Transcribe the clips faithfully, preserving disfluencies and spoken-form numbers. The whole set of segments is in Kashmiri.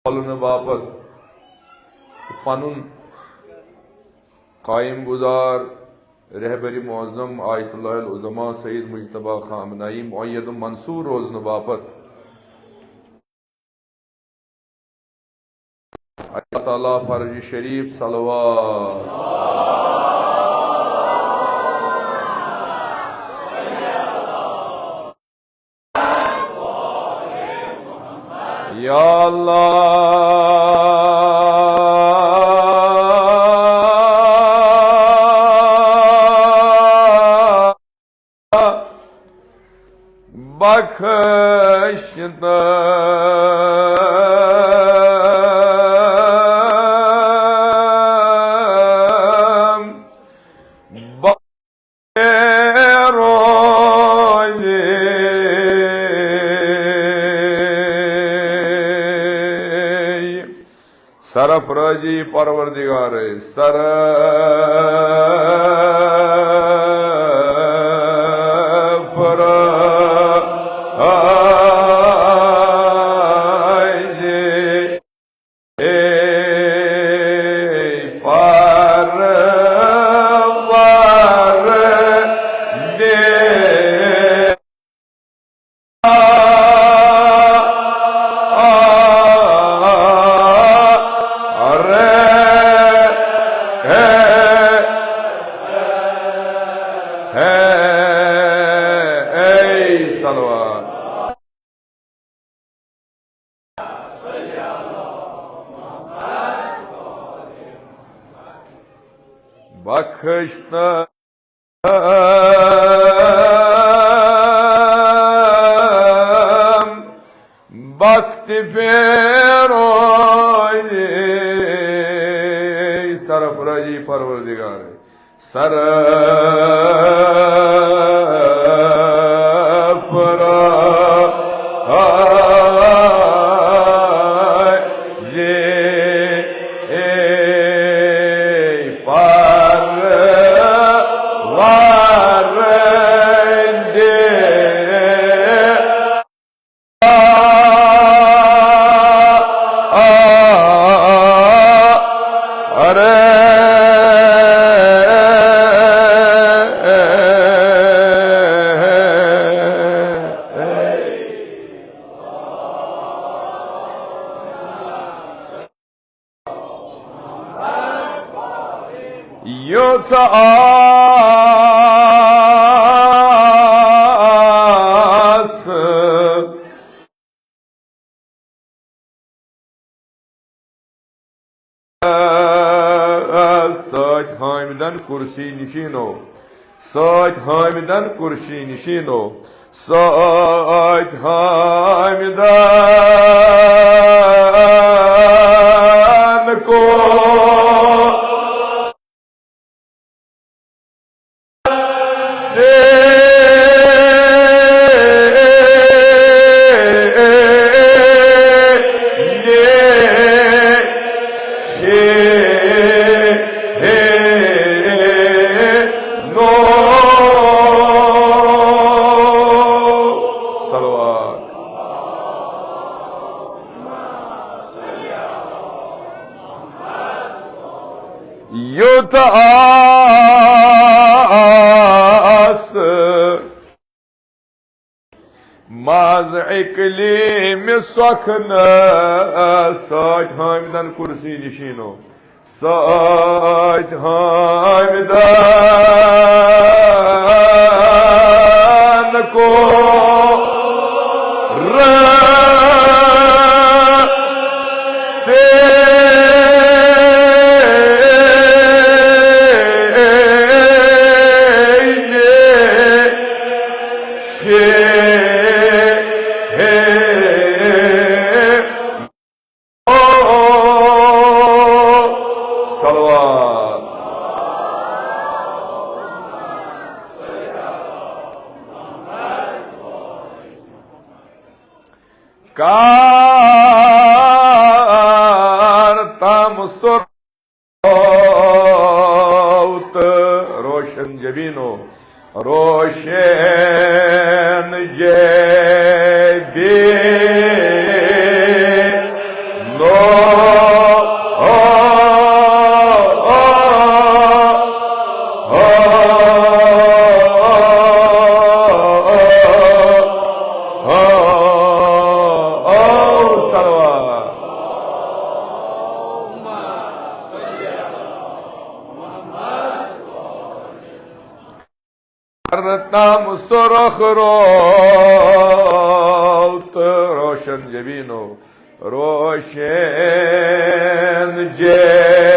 والنہٕ باپتھ تہٕ پنُن قائم گزار رہبر معظم آیت اللہ العظمیٰ سید مجتبیٰ خامنائی مؤید منصور روزنہٕ باپتھ اللہ تعالیٰ فرج شریف صلوات۔ یا اللہ، بخش تم بے روزی۔ سرفرازی پروردگار، سرفرازی۔ اے پروردگار، اے صلوات۔ بخش تم بخت فیروزی، سرفرازی پروردگار، سرفرازی پروردگار۔ ارے یُتھ آس سۭتۍ حامدن کرسی نشینو، سۭتۍ حامدن کرسی نشینو، سۭتۍ حامدن کو صلوات۔ یُتھ آس محض اقلیم سخن سۭتۍ حامدن کرسی نشینو، سۭتۍ حامدن کو رسے صلوات۔ کر تم سر تہٕ روشن جبینو، روشن جبینو۔ کرنہٕ تام سرخ روو تہٕ روشن جبینو، روشن جبینو۔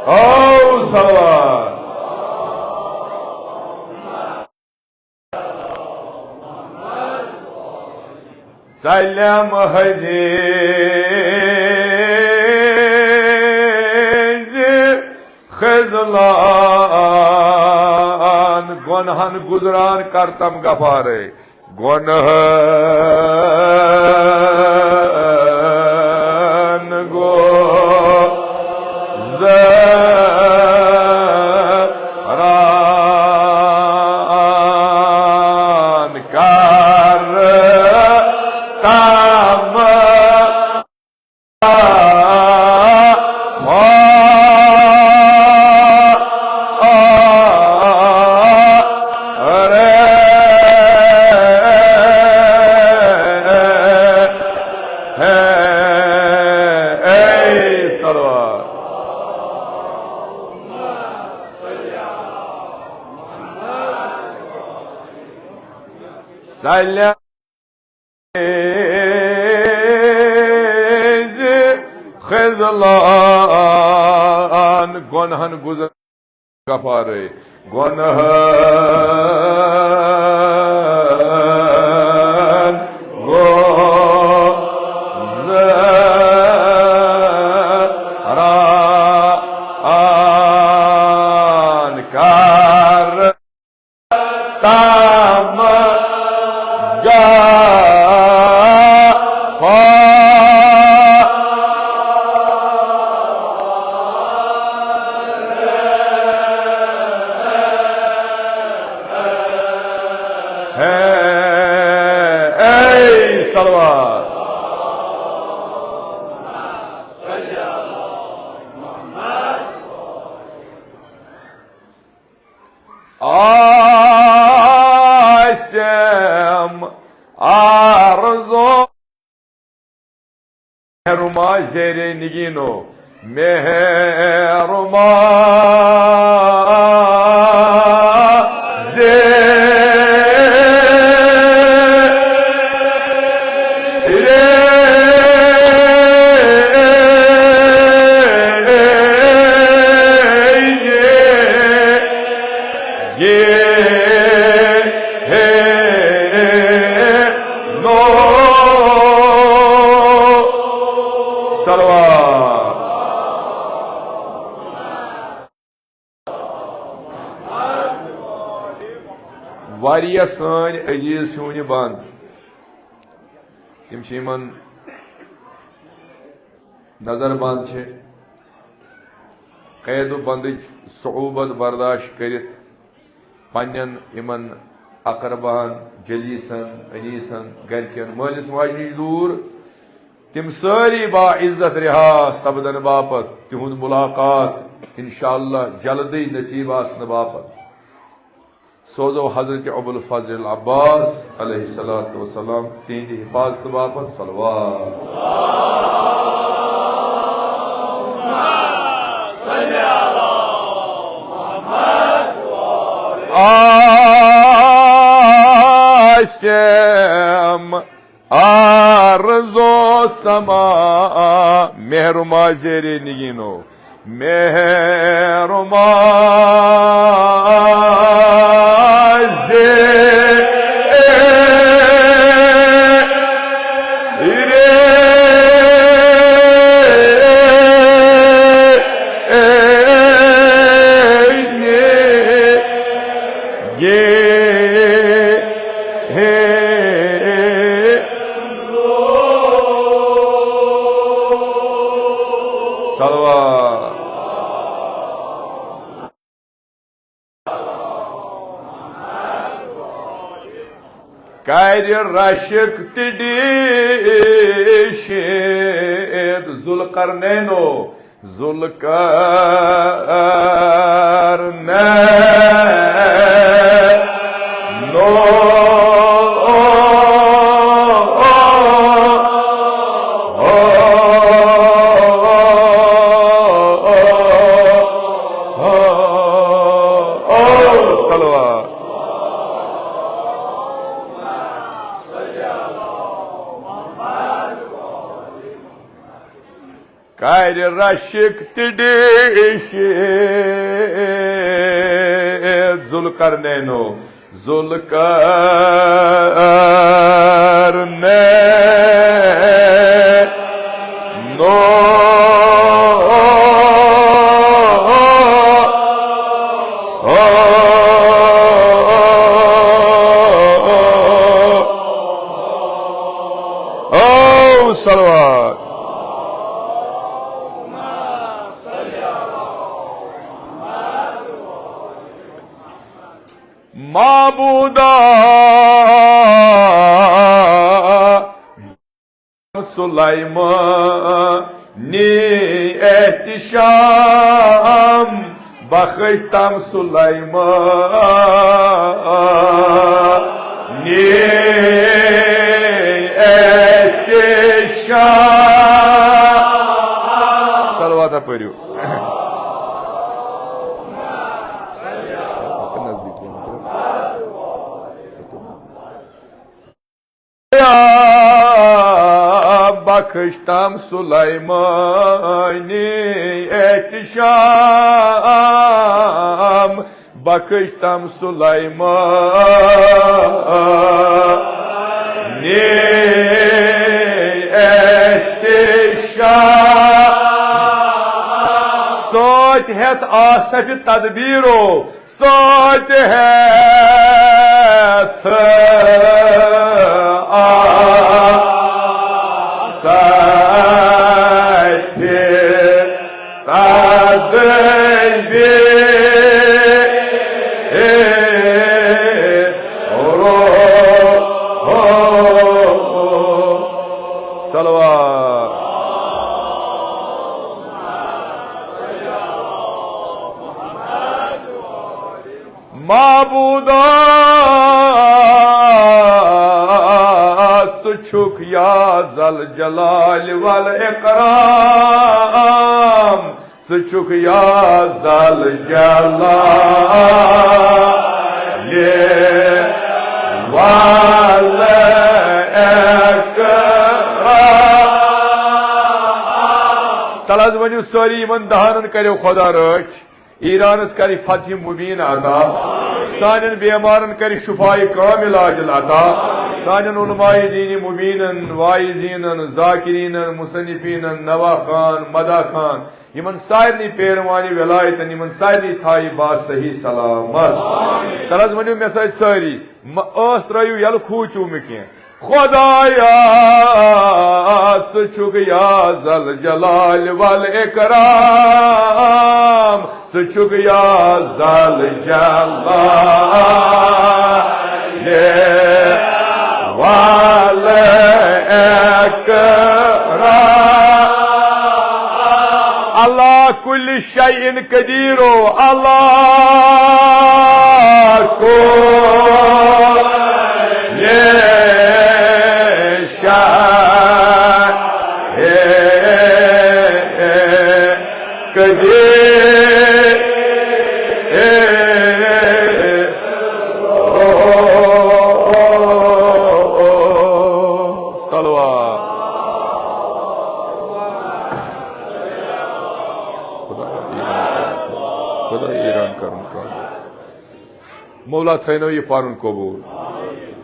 او صلوات۔ ژلم حدیث خذلان، گۄنہن گُزران کرتم غفارے۔ گۄنہن گُزران کرتم ژلہِ خذلان، گۄنہن گُزر غفارے۔ گۄنہن گُزران کر تام غفار۔ ہے، اے صلوات۔ آسم آرزو مہرما زیر نگینو، مہرما زیر صلوات۔ واریاہ سٲنۍ عزیز چھِ وٕنہِ بنٛد، تِم چھِ یِمن نظر بنٛد چھِ، قید و بندٕچ صعوبت برداشت کٔرِتھ پننٮ۪ن یِمن اقرباہن، جلیسن، انیسن، گرِکٮ۪ن، مٲلِس ماجہِ نِش دوٗر، تِم سٲری باعزت رہا سپدن باپتھ، تِہُنٛد ملاقات انشاءاللہ جلدٕے نصیب آسنہٕ باپتھ سوزو حضرت ابوالفضل العباس علیہ الصلوۃ والسلام تِہنٛدِ حفاظتہٕ باپتھ صلوات۔ آسم آرزو سما مہرما زیر نگینو، مہرما زیر صلوات۔ کرِ رشک تہٕ ڈیٖشِتھ ذوالقرنینو، ذوالقرنینو۔ صلوات۔ کرِ رشک تہٕ ڈیٖشِتھ ذوالقرنینو، ذوالقرنینو۔ او صلوات۔ معبودا سلیمانی احتشام، بخشتم سلیمانی احتشام۔ صلوات پٔرِو۔ بخشتم سلیمانی احتشام، بخشتم سلیمانی احتشام۔ سۭتۍ ہٮ۪تھ آصفِ تدبیٖرو، سۭتۍ ہٮ۪تھ آصفِ تدبیٖرو۔ صلوات۔ معبودا، ژٕ چھُکھ یا ذا الجلال والاکرام، ژٕ چھُکھ یا ذا الجلال والاکرام۔ تَلہٕ حظ ؤنِو سٲری، یِمن دہانن کٔرِو خۄدا رٲچھ۔ ایرانس کرِ فتح مبین عطا، سانٮ۪ن بیمارن کرِ شفاء کامل عاجل عطا، سانٮ۪ن علماء دین مبینن، واعظینن، ذاکرینن، مصنفینن، نوا خان، مدا خان، یِمن سارنٕے پیروانِ ولایتن، یِمن سارنٕے تھایہِ با صحیح سلامت۔ تَلہٕ حظ ؤنِو مےٚ سۭتۍ سٲری، م-، ٲس ترٲیِو یَلہٕ، کھوٗژِو مہٕ کینٛہہ۔ خۄدایا، ژٕ چھُکھ یا ذا الجلال والاکرام، ژٕ چھُکھ یا ذا الجلال والاکرام۔ اللہ کل شیء قدیرو، اللہ کل شیء قدیر۔ صلوات۔ خدا ایران کرُن قبول۔ مولا تھٲینو یہِ پَرُن قبول۔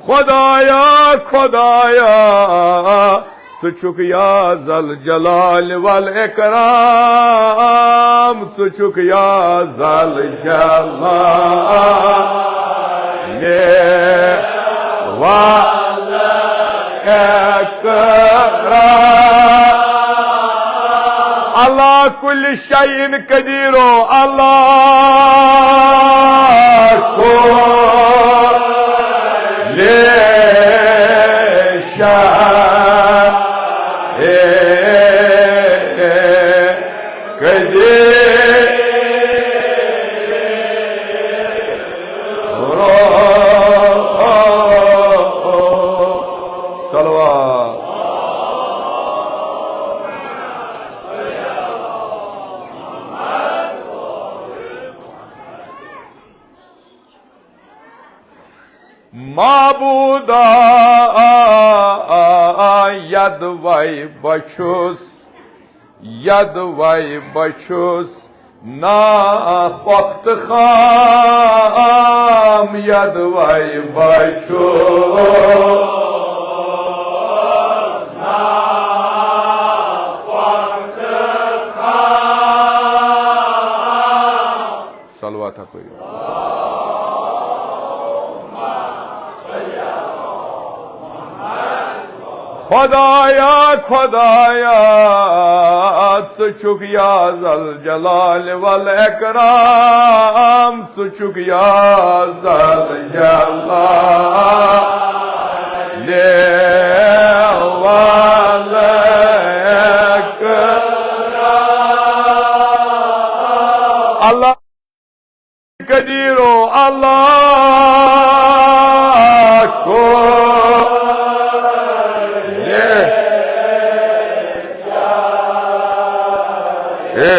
خۄدایا، خۄدایا، ژٕ چھُکھ یا ذا الجلال والاکرام، ژٕ چھُکھ یا ذا الجلال والاکرام۔ على كل شيء قدير، على كل شيء قدير. صلوات. معبودا، یدوے بہٕ چھُس، یدوے بہٕ چھُس نا پۄختہٕ خام، یدوے بہٕ چھُس نا پۄختہٕ خام۔ صلوات ہا پٔرِو۔ خدایا، خدایا، ژٕ چھُکھ یا ذا الجلال والاکرام، ژٕ چھُکھ یا ذا الجلال والاکرام۔ اللہ قدیر، اللہ کو یہ اے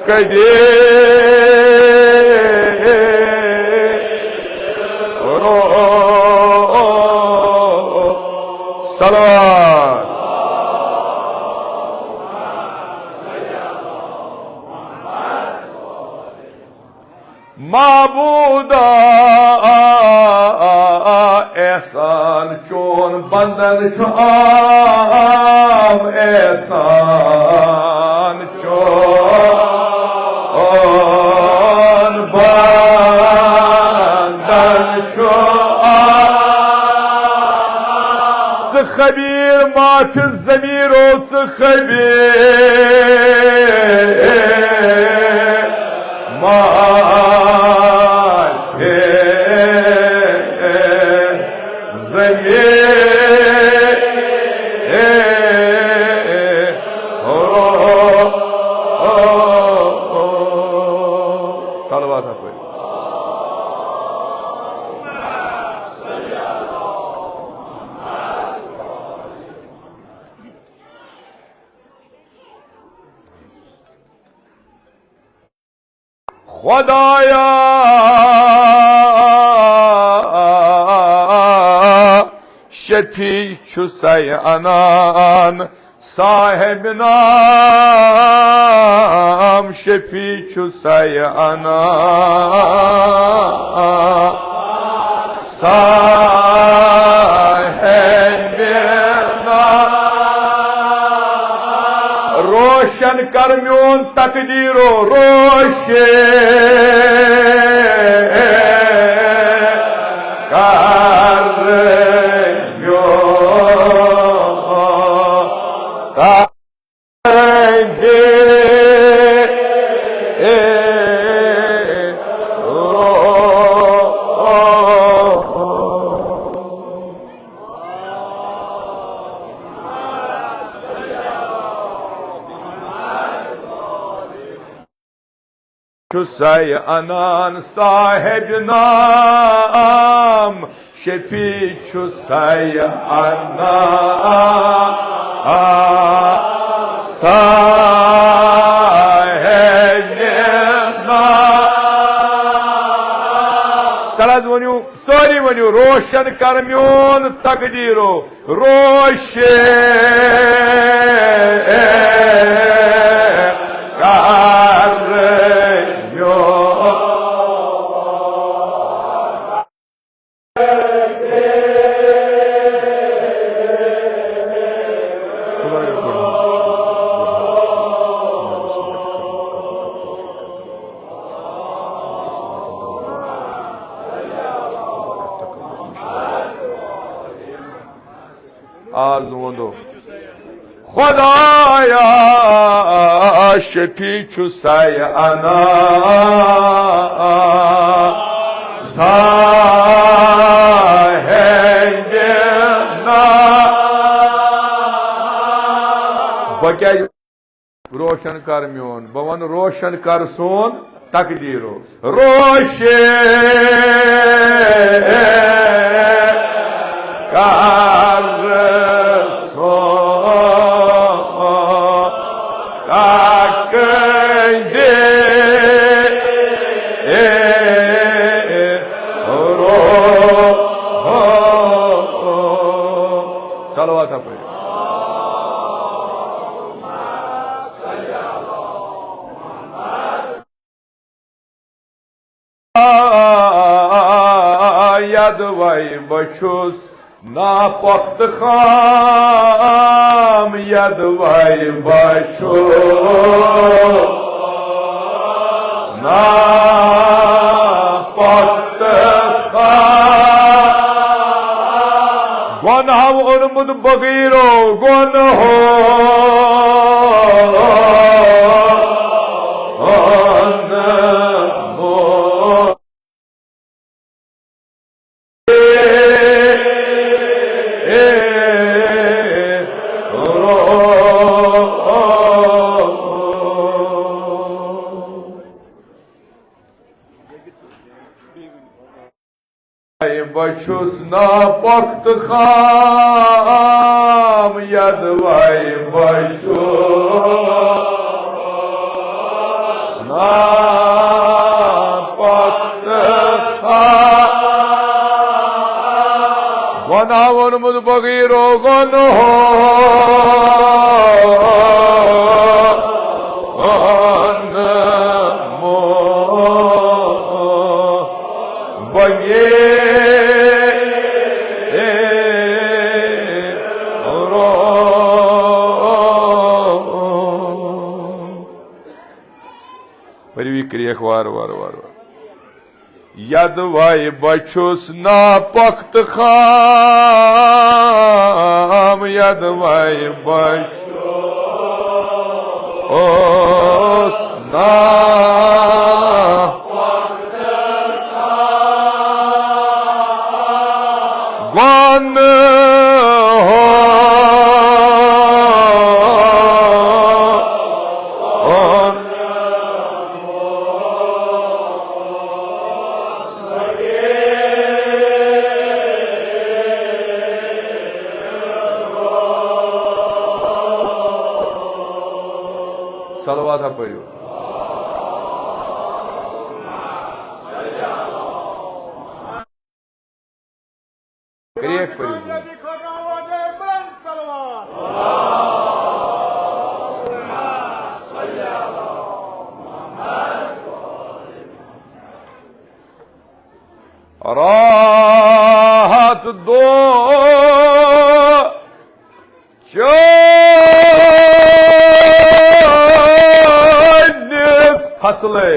قدیر۔ صلوات۔ معبودا، احسان چون بندن چھُ عام، احسان چون بندن چھُ عام۔ ژٕ خبیر ما فی الضمیر، ژٕ خبیر ما فی الضمیر۔ صلوات ہا پٔرِو۔ خدایا، شفیع چھُ سَے اَنان، صاحب نام شفیع چھُ سَے اَنان۔ صاحب نام۔ روشن کر میون تقدیر و روشن کر میون تقدیر۔ چھُ سَے اَنان صاحب نام، شفیع چھُ سَے اَنان صاحب نام۔ تَلہٕ حظ ؤنِو۔ سٲری ؤنِو، روشن کر میون تقدیر و روشن کر میون۔ آز ووٚن دۄہ۔ خدایا، شفیع چھُ سایہِ انا سا ہندِ نا۔ بہٕ کیٛازِ روشن کر میون، بہٕ وَنہٕ روشن کر سون تقدیٖرو۔ روشن کر سون تقدیٖرو۔ صلوات پٔرِو۔ یدوے بہٕ چھُس ناپۄختہٕ خام، یدوے بہٕ چھُس ناپۄختہٕ خام۔ گۄنہو اوٚنمُت بغیرو گۄنہو اوٚنمُت۔ بہٕ چھُس ناپۄختہٕ خام، یدوے بہٕ چھُس ناپۄختہٕ خام۔ گۄناہ ووٚنمُت بغیرو گۄنہو ووٚنمُت۔ بنگے رو۔ پٔرِو یہِ کرٛیکھ وارٕ وارٕ، وارٕ وارٕ۔ یدوے بہٕ چھُس ناپۄختہٕ خام، یدوے بہٕ چھُس نا گۄنہو۔ صلوات ہا پٔرِو۔ کرٛیکھ پٔرِو۔ راحت دو چٲنِس فصلے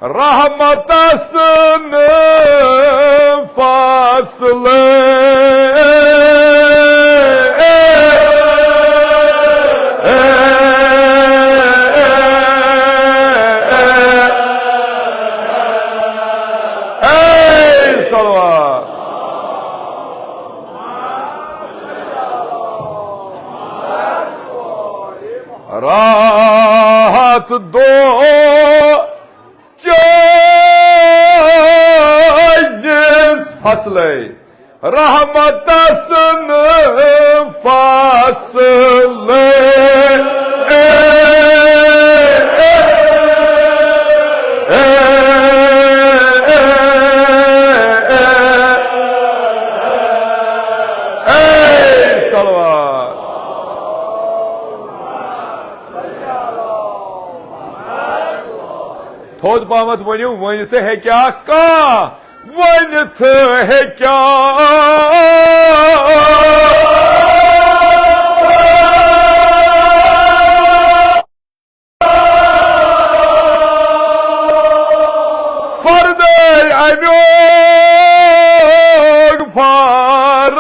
رحمتس نہٕ فاصلہٕ۔ اے صلوات۔ راحت دو چٲنِس فصلے رحمتس نہٕ فاصلہٕ۔ اے صلوات۔ تھوٚد پہمتھ ؤنِو، ؤنِتھ ہیٚکیٛاہ کانٛہہ؟ ؤنِتھ ہیٚکیٛاہ؟ فردے امیُک فرض۔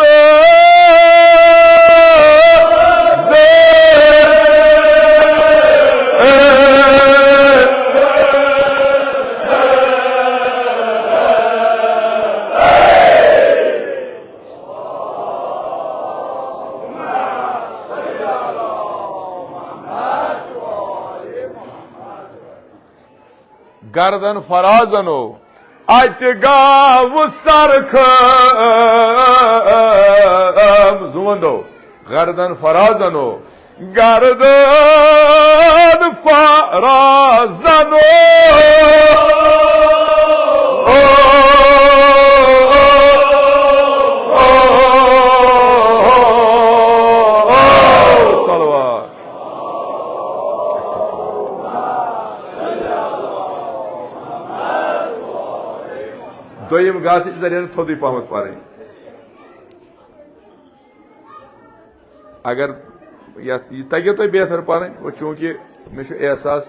گردن فرازنو، اتہِ گاو سرخم۔ زُوندو، گردن فرازنو، گردن فرازنو۔ صلوات۔ دوٚیِم گژھ یہِ ذٔریعہٕ تھوٚدُے پہمتھ پرٕنۍ۔ اگر یتھ، یہِ تگیو تۄہہِ بہتر پرٕنۍ، وۄنۍ چوٗنٛکہِ مےٚ چھُ احساس،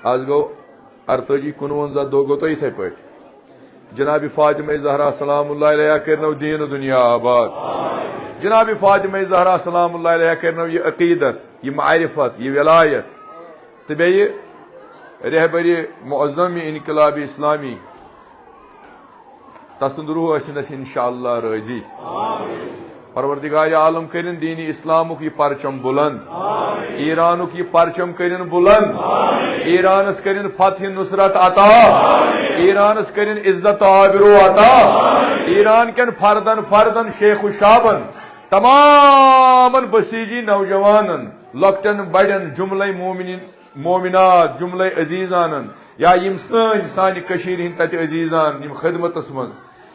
از گوٚو ارتٲجی، کُنوَنزاہ دۄہ گوٚو تۄہہِ یِتھے پٲٹھۍ۔ جناب فاطمہ زہرا سلام اللہ علیہا کٔرنو دیٖن و دُنیا آباد۔ جناب فاطمہ زہرا سلام اللہ علیہا کٔرنو یہِ عقیدت، یہِ معرفت، یہِ ولایت۔ تہٕ بیٚیہِ رہبر معظم انقلاب اسلامی، تسُنٛد روح ٲسِن اَسہِ انشاءاللہ رٲضی۔ پروردگار عالم کٔرِن دین اسلامُک یہِ پرچم بلند۔ ایرانُک یہِ پرچم کٔرِن بلند۔ ایرانس کٔرِن فتح نصرت عطا۔ ایرانس کٔرِن عزت آبرو عطا۔ ایران کٮ۪ن فردن فردن، شیخ و شابن، تمامن بسیجی نوجوانن، لۄکٹٮ۪ن بڑٮ۪ن، جملے مومنین، مومنات، جملے عزیزانن، یا یِم سٲنۍ، سانہِ کٔشیٖرِ ہٕنٛدۍ تتہِ عزیزان، یِم خدمتس منٛز،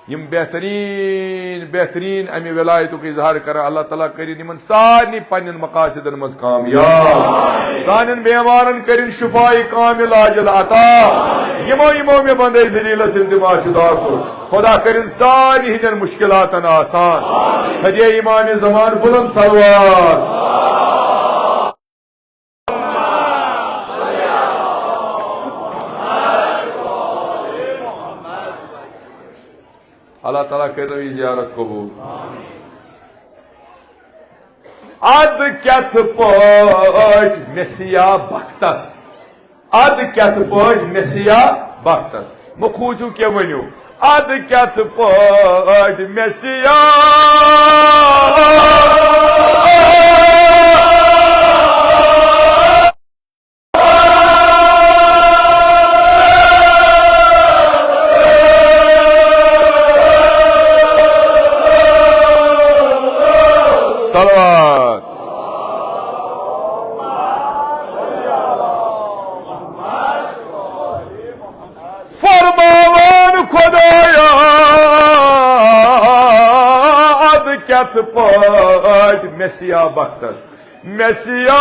یِم بہتریٖن، بہتریٖن امہِ ولایتُک اظہار کران، اللہ تعالیٰ کٔرِن یِمن سارنٕے پننٮ۪ن مقاصدن منٛز کامیاب۔ سانٮ۪ن بیمارن کٔرِن شفاء کامل عاجل عطا۔ یِمو، یِمو مےٚ بندے ذلیلس التماس دعا کوٚر، خدا کٔرِن سارنٕے ہٕنٛدٮ۪ن مشکلاتن آسان۔ ہدیہ امام زمان بلند صلوات۔ اللہ تعالیٰ کٔرِو یہِ زیارت قبول۔ اد کتھ پٲٹھۍ مےٚ سیا بختس، اد کتھ پٲٹھۍ مےٚ سیا بختس، مےٚ کھوٗژِو کیٛاہ ؤنِو۔ اد کتھ پٲٹھۍ مےٚ سیا۔ صلوات۔ فرماوان خدایا، اد کتھ پٲٹھۍ مےٚ سیا بختس، مےٚ سیا۔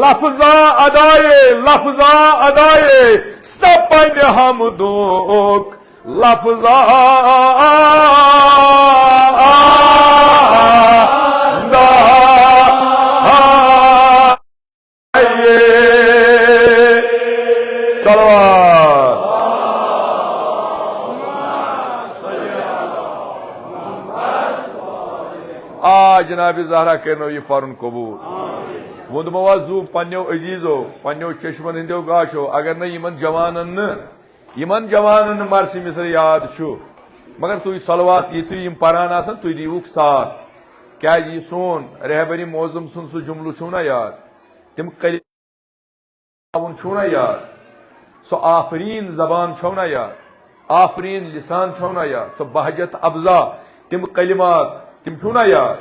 لفظا ادائے، لفظا ادائے، سپنہِ حمدُک لفظا دا۔ صلوات۔ آ جناب زہرا کٔرنو یہِ پرُن قبول۔ ووٚنمو آز زُو پننیو عزیزو، پننیو چشمن ہٕنٛدیو گاشو، اگر نہٕ یِمن جوانن نہٕ، یِمن جوانن نہٕ مرثی مصر یاد چھُ، مگر تُہۍ صلوات یِتھُے یِم پران آسن، تُہۍ دیٖوُکھ ساتھ۔ کیازِ یہِ سون رہبر معظم سُنٛد سُہ جملہٕ چھُو نا یاد؟ تِم کٔلۍ تھاوُن چھُو نا یاد؟ سۄ آفریٖن زبان چھَو نا یاد؟ آفریٖن لسان چھَو نا یاد؟ سۄ بہجت افزا تِم کلمات، تِم چھُو نا یاد؟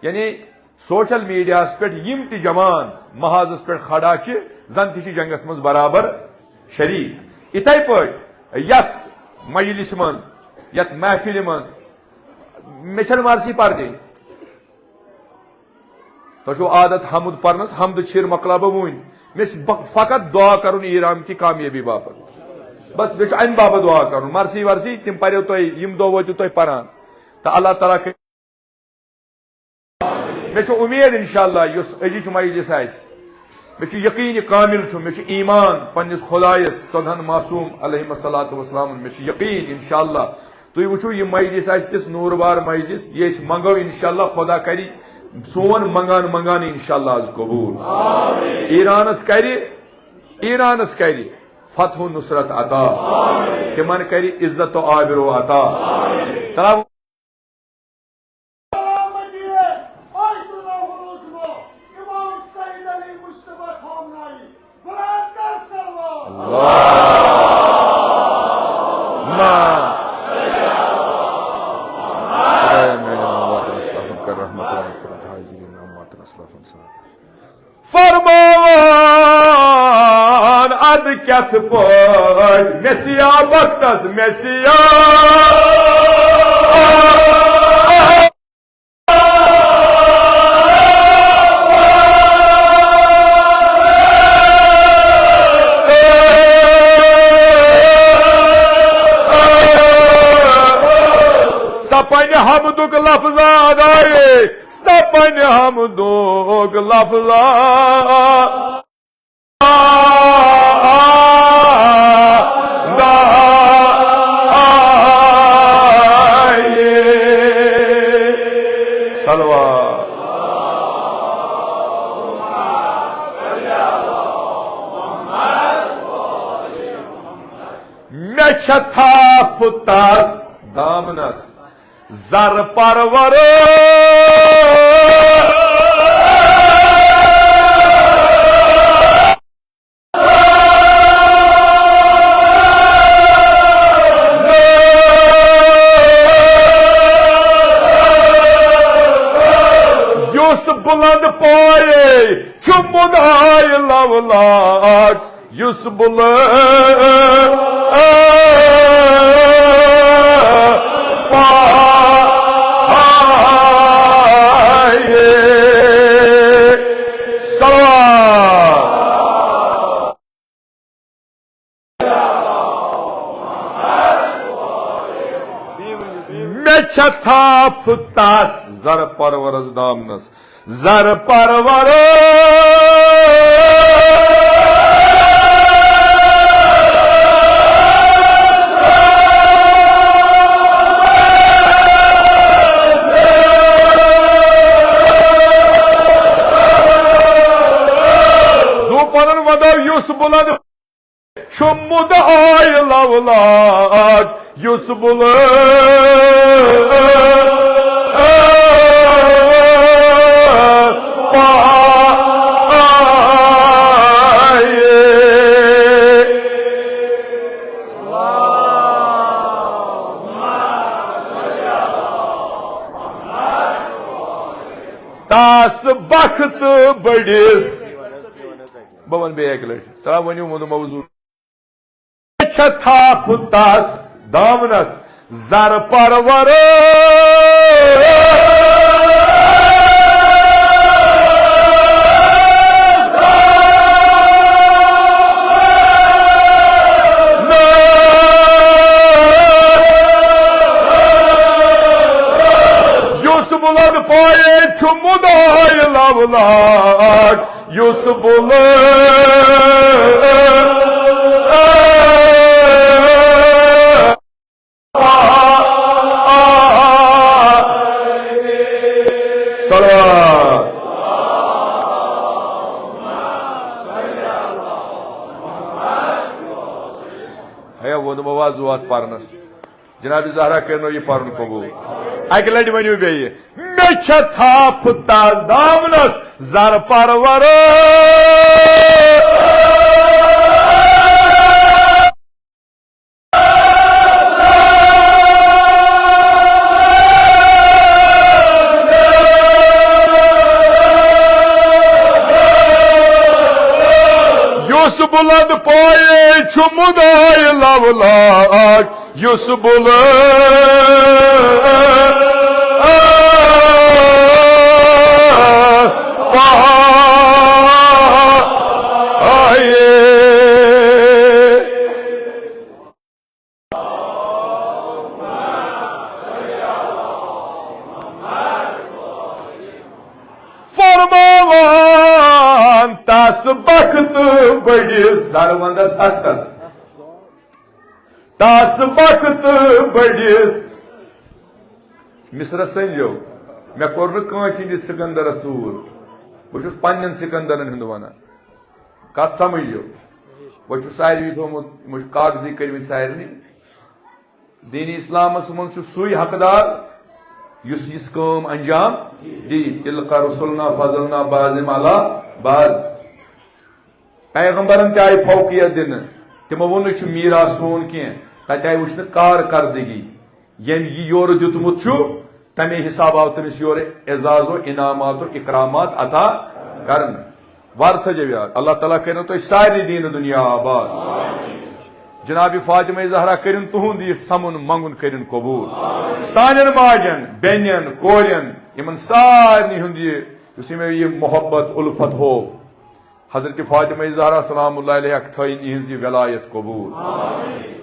یعنی سوشل میڈیاہس پٮ۪ٹھ یِم تہِ جوان محاذس پٮ۪ٹھ کھڑا چھِ، زن تہِ چھِ جنگس منٛز برابر شریک۔ یِتھے پٲٹھۍ یتھ مجلسہِ منٛز، یتھ محفلہِ منٛز، مےٚ چھَنہٕ مرثی پردے۔ تۄہہِ چھو عادت حمد پرنس، حمد چھِر مۄکلاو بہٕ وُنۍ۔ مےٚ چھِ ب-، فقط دعا کرُن ایران کی کامیابی باپتھ۔ بس، مےٚ چھُ امہِ باپتھ دعا کرُن۔ مرثی ورثی تِم پریو تۄہہِ، یِم دۄہ وٲتِو تۄہہِ پران۔ تہٕ اللہ تعالیٰ کٔرِنۍ۔ مےٚ چھُ اُمید انشاءاللہ یُس أزِچ مجلس آسہِ، مےٚ چھُ یقین کامل چھُ، مےٚ چھُ ایمان پننِس خدایس، ژۄدہن معصوم علیہم الصلوۃ والسلام، مےٚ چھُ یقین انشاءاللہ تُہۍ وٕچھِو، یہِ مجلس آسہِ تِژھ نوٗر بار مجلس، یہِ أسۍ منٛگو انشاءاللہ، خدا کرِ سون منٛگان منٛگان انشاءاللہ از قبوٗل۔ ایرانس کرِ ایرانس کرِ فتح و نصرت عطا، تمن کرِ عزت و آبرو عطا۔ تلاوت۔ فرمان اد کتھ پٲٹھۍ مسیح بختس مسیح۔ سپنہِ حمدُک لفظ آدائے، سپنہِ حمدُک لفظ آ۔ صلوات۔ مےٚ چھےٚ تھپھ تس دامنس زر پرور۔ یُس بلند پایے چھُ مُدعاے لولاک۔ یُس بُلہٕ پایہِ۔ صلوات۔ مےٚ چھےٚ تھپھ تس زر پرورس دامنس۔ زر پرور۔ زو پنن ودو یُس بُلند چھُ مُدعاے لولاک یُس بُلہٕ پایہِ۔ تس بخت بٔڑِس۔ بہٕ وَنہٕ بیٚیہِ اَکہِ لَٹہِ۔ ترٛاو وۄنۍ یہِ ووٚنُم موضوع۔ چھےٚ تھپھ تس دامنس زر پرور۔ یُس بُلند پایے چھُ مُدعاے لولاک۔ یُس بُلہٕ صلوات۔ ہے، ووٚنمو آز ووت پرنس۔ جناب زہرا کٔرنو یہِ پرُن قبول۔ اکہِ لٹہِ ؤنِو بیٚیہِ، مےٚ چھےٚ تھپھ تس دامنس زر پرور۔ یُس بُلند پایے چھُ مُدعاے لولاک۔ یُس بُلہٕ پایہِ۔ فرماوان تس بخت بٔڑِس، زر ونٛدس بختس۔ تس بخت بٔڑِس۔ مصرس سنجو، مےٚ کوٚر نہٕ کٲنٛسہِ ہٕنٛدِس سکندرس ژوٗر۔ بہٕ چھُس پننٮ۪ن سکندرن ہُنٛد ونان۔ کتھ سمجھو؟ وۄنۍ چھُ ساروی تھوٚومُت، یِمو چھُ کاغذی کٔرمٕتۍ سارنٕے۔ دین اسلامس منٛز چھُ سُے حقدار یُس یِژھ کٲم انجام دی۔ تلک رسلنا فضلنا بعضهم علی بعض۔ پیغمبرن تہِ آیہِ فوقیت دِنہٕ، تِمو ووٚن نہٕ یہِ چھُ میراث سون کینٛہہ، تتہِ آیہِ وٕچھنہٕ کارکردگی۔ ییٚمۍ یہِ یورٕ دیُتمُت چھُ، تَمے حساب آو تٔمِس یورٕ اعزاز و انعامات و اکرامات عطا کرنہٕ۔ وارٕ تھٲیزیو یاد، اللہ تعالیٰ کٔرِنو تۄہہِ سارنٕے دیٖنہٕ دُنیا آباد۔ جناب فاطمہ زہرا کٔرِن تُہُنٛد یہِ سَمُن منٛگُن کٔرِن قبوٗل۔ سانٮ۪ن ماجٮ۪ن، بیٚنٮ۪ن، کورٮ۪ن، یِمن سارنٕے ہُنٛد یہِ، یُس یِمو یہِ محبت الفت ہوو، حضرت فاطمہ زہرا سلام اللہ علیہ تھٲیِن یِہٕنٛز یہِ ولایت قبوٗل۔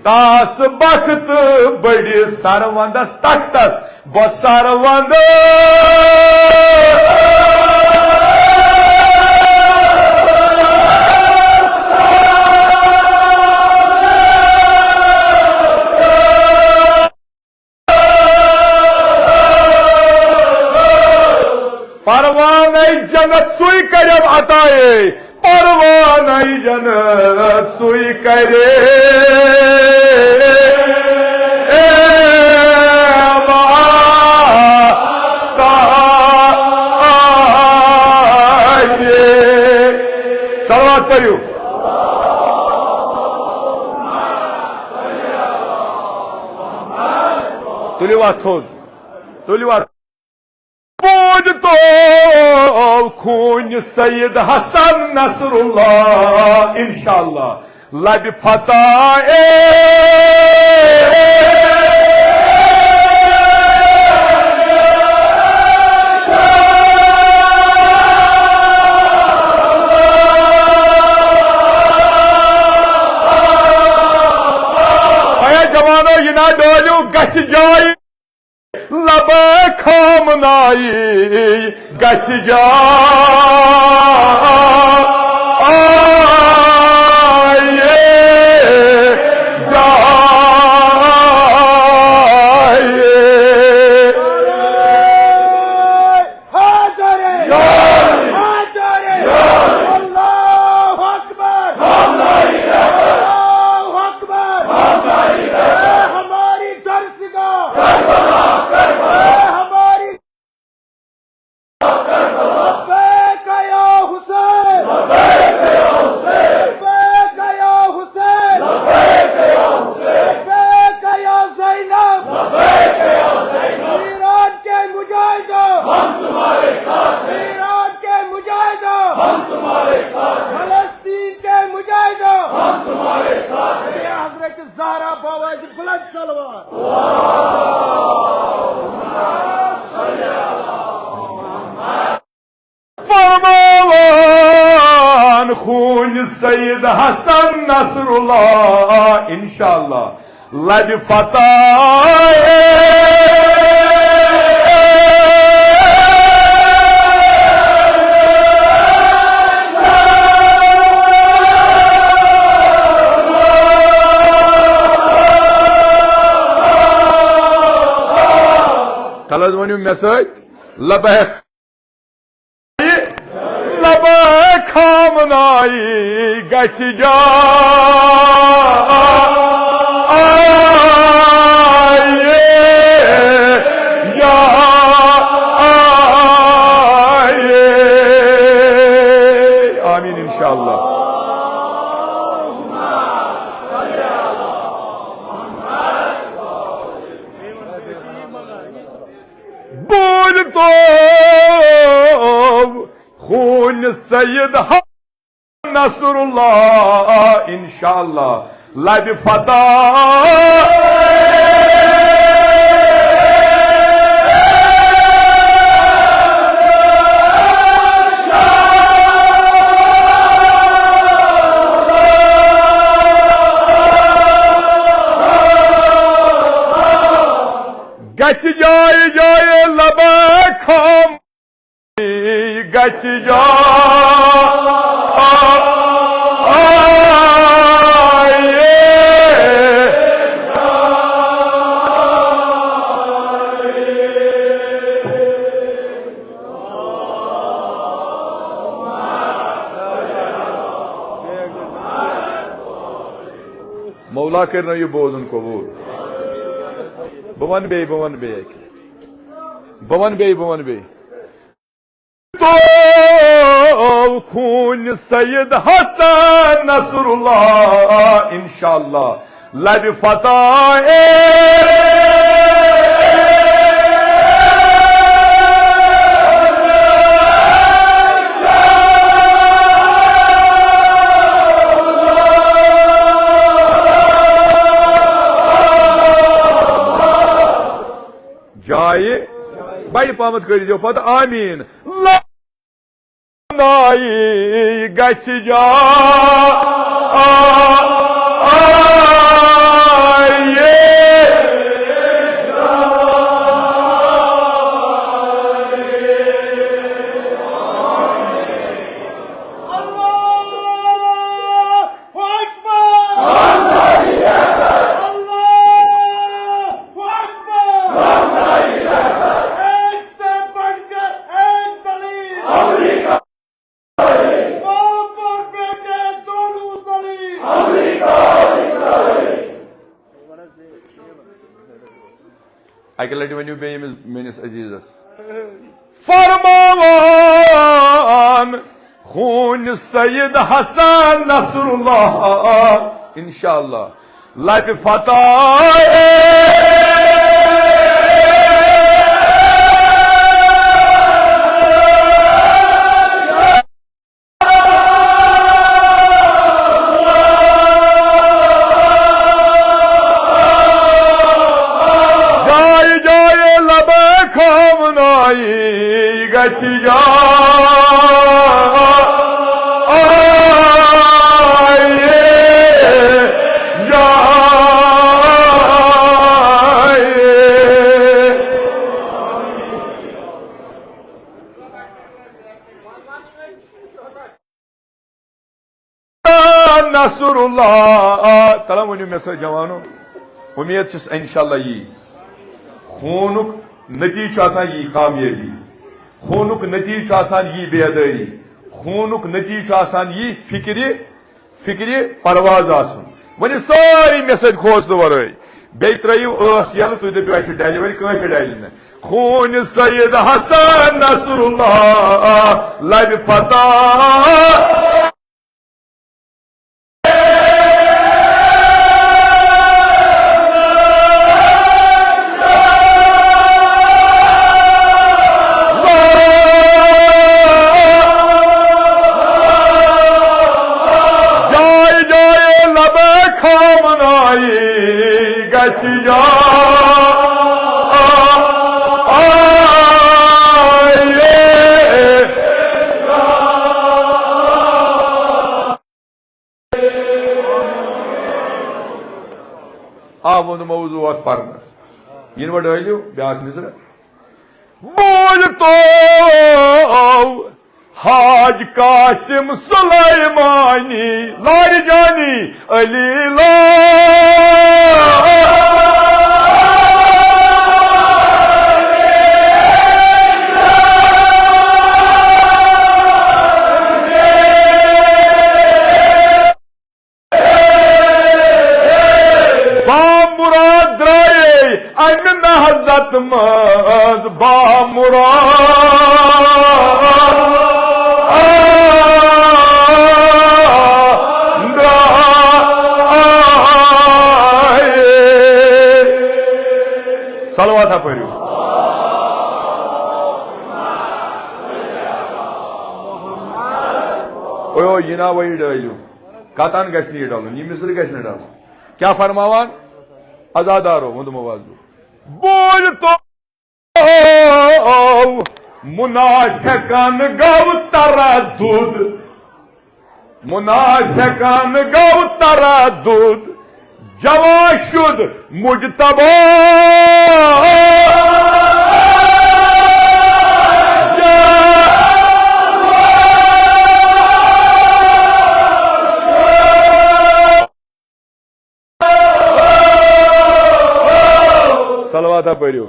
تاس بخت بڑِ سروندس تختس، بہٕ سروندس۔ پروانَے جنت سُے کَرٮ۪م عطا، اے پروانَے جنت سُے کَرٮ۪م عطا، اے۔ صلوات پٔرِو۔ تُلِو اَتھ تھوٚد۔ تُلِو اَتھ۔ بوٗزتو خوٗنہِ سید حسن نصر اللہ، انشاءاللہ لبہِ فتح اے۔ اے جوانو، یہِ نا ڈٲلِو، گژھِ جاے۔ لبے خامنائی گژھِ جاے، جاے۔ حیدر! حیدر! اللہ اکبر! اللہ اکبر! اے ہماری درسگاہ! اے ہماری، لبیک یا حسین! لبیک یا حسین! لبیک یا زینب! ایران کے مجاہدوں! ہم تمہارے ساتھ ہیں! ایران کے مجاہدوں! ہم تمہارے ساتھ ہیں! فلسطین کے مجاہدوں! ہم تمہارے ساتھ ہیں! حضرت زہرا باوازِ بلند صلوات! فرماوان خوٗنہِ سید حسن نصر اللہ، انشاءاللہ لبہِ فتح۔ تَلہٕ حظ ؤنِو مےٚ سۭتۍ، لبیک۔ لبیک خامنائی گژھِ جاے، جاے۔ آمین انشاءاللہ۔ بوٗزتو خوٗنہِ سید حسن نصر اللہ، انشاءاللہ لبہِ فتح۔ گژھِ جاے جاے لبیک خام گژھِ جاے۔ مولا کٔرِنو یہِ بوزُن قبوٗل۔ بہٕ وَنہٕ بیٚیہِ، بہٕ وَنہٕ بیٚیہِ اَکہِ۔ بہٕ وَنہٕ بیٚیہِ، بہٕ وَنہٕ بیٚیہِ۔ تو خوٗنہِ سید حسن نصر اللہ، انشاءاللہ لبہِ فتح۔ جایہِ بڑِ پہمتھ کٔرۍزیو پتہٕ آمیٖن۔ لنائی گژھِ جا۔ اکہِ لٹہِ ؤنِو بیٚیہِ أمِس میٲنِس عزیزس۔ فرماوان خوٗنہِ سید حسن نصر اللہ، انشاءاللہ لبہِ فتح۔ جایہِ جایہِ لبیک ہمنائی گژھِ جا۔ نصر اللہ۔ تلہ ؤنِو مےٚ سۭتۍ جوانو، اُمید چھُس انشاءاللہ یی۔ خوٗنُک نتیٖجہٕ چھُ آسان یی کامیٲبی، خوٗنُک نتیٖجہٕ چھُ آسان یی بیدٲری، خوٗنُک نتیٖجہٕ چھُ آسان یی فکرِ، فکرِ پرواز آسُن۔ وۄنۍ یہِ سٲری مےٚ سۭتۍ کھوژنہٕ ورٲے، بیٚیہِ ترٲیِو ٲس یَلہٕ، تُہۍ دٔپِو اَسہِ چھِ ڈَلہِ، وۄنۍ کٲنٛسہِ ڈَلہِ نہٕ۔ خوٗنہِ سید حسن نصر اللہ لبہِ فتح۔ جایہِ جایہِ لبیک ہمنائی گژھِ جا۔ آ، ووٚن موضوع اَتھ پَرنہٕ۔ یِنہٕ وۄنۍ ڈٲلِو بیٛاکھ مِصرٕ۔ بوٗزۍ تو حاج قاسم سلیمانی لارِ جانی علی لار۔ بامراد درٛایے امہِ نہضت منٛز، بامراد درٛایے۔ صلوات ہا پٔرِو۔ او، یہِ نا وۄنۍ ڈٲلِو۔ کتان گژھِ نہٕ یہِ ڈلُن، یہِ مصرٕ گژھِ نہٕ ڈلُن۔ کیٛاہ فرماوان؟ عزادارو، ووٚنمو آز۔ بوٗزۍ تو منافقن گوٚو تردد، منافقن گوٚو تردد، جوان شد مجتبی۔ صلوات پٔرِو۔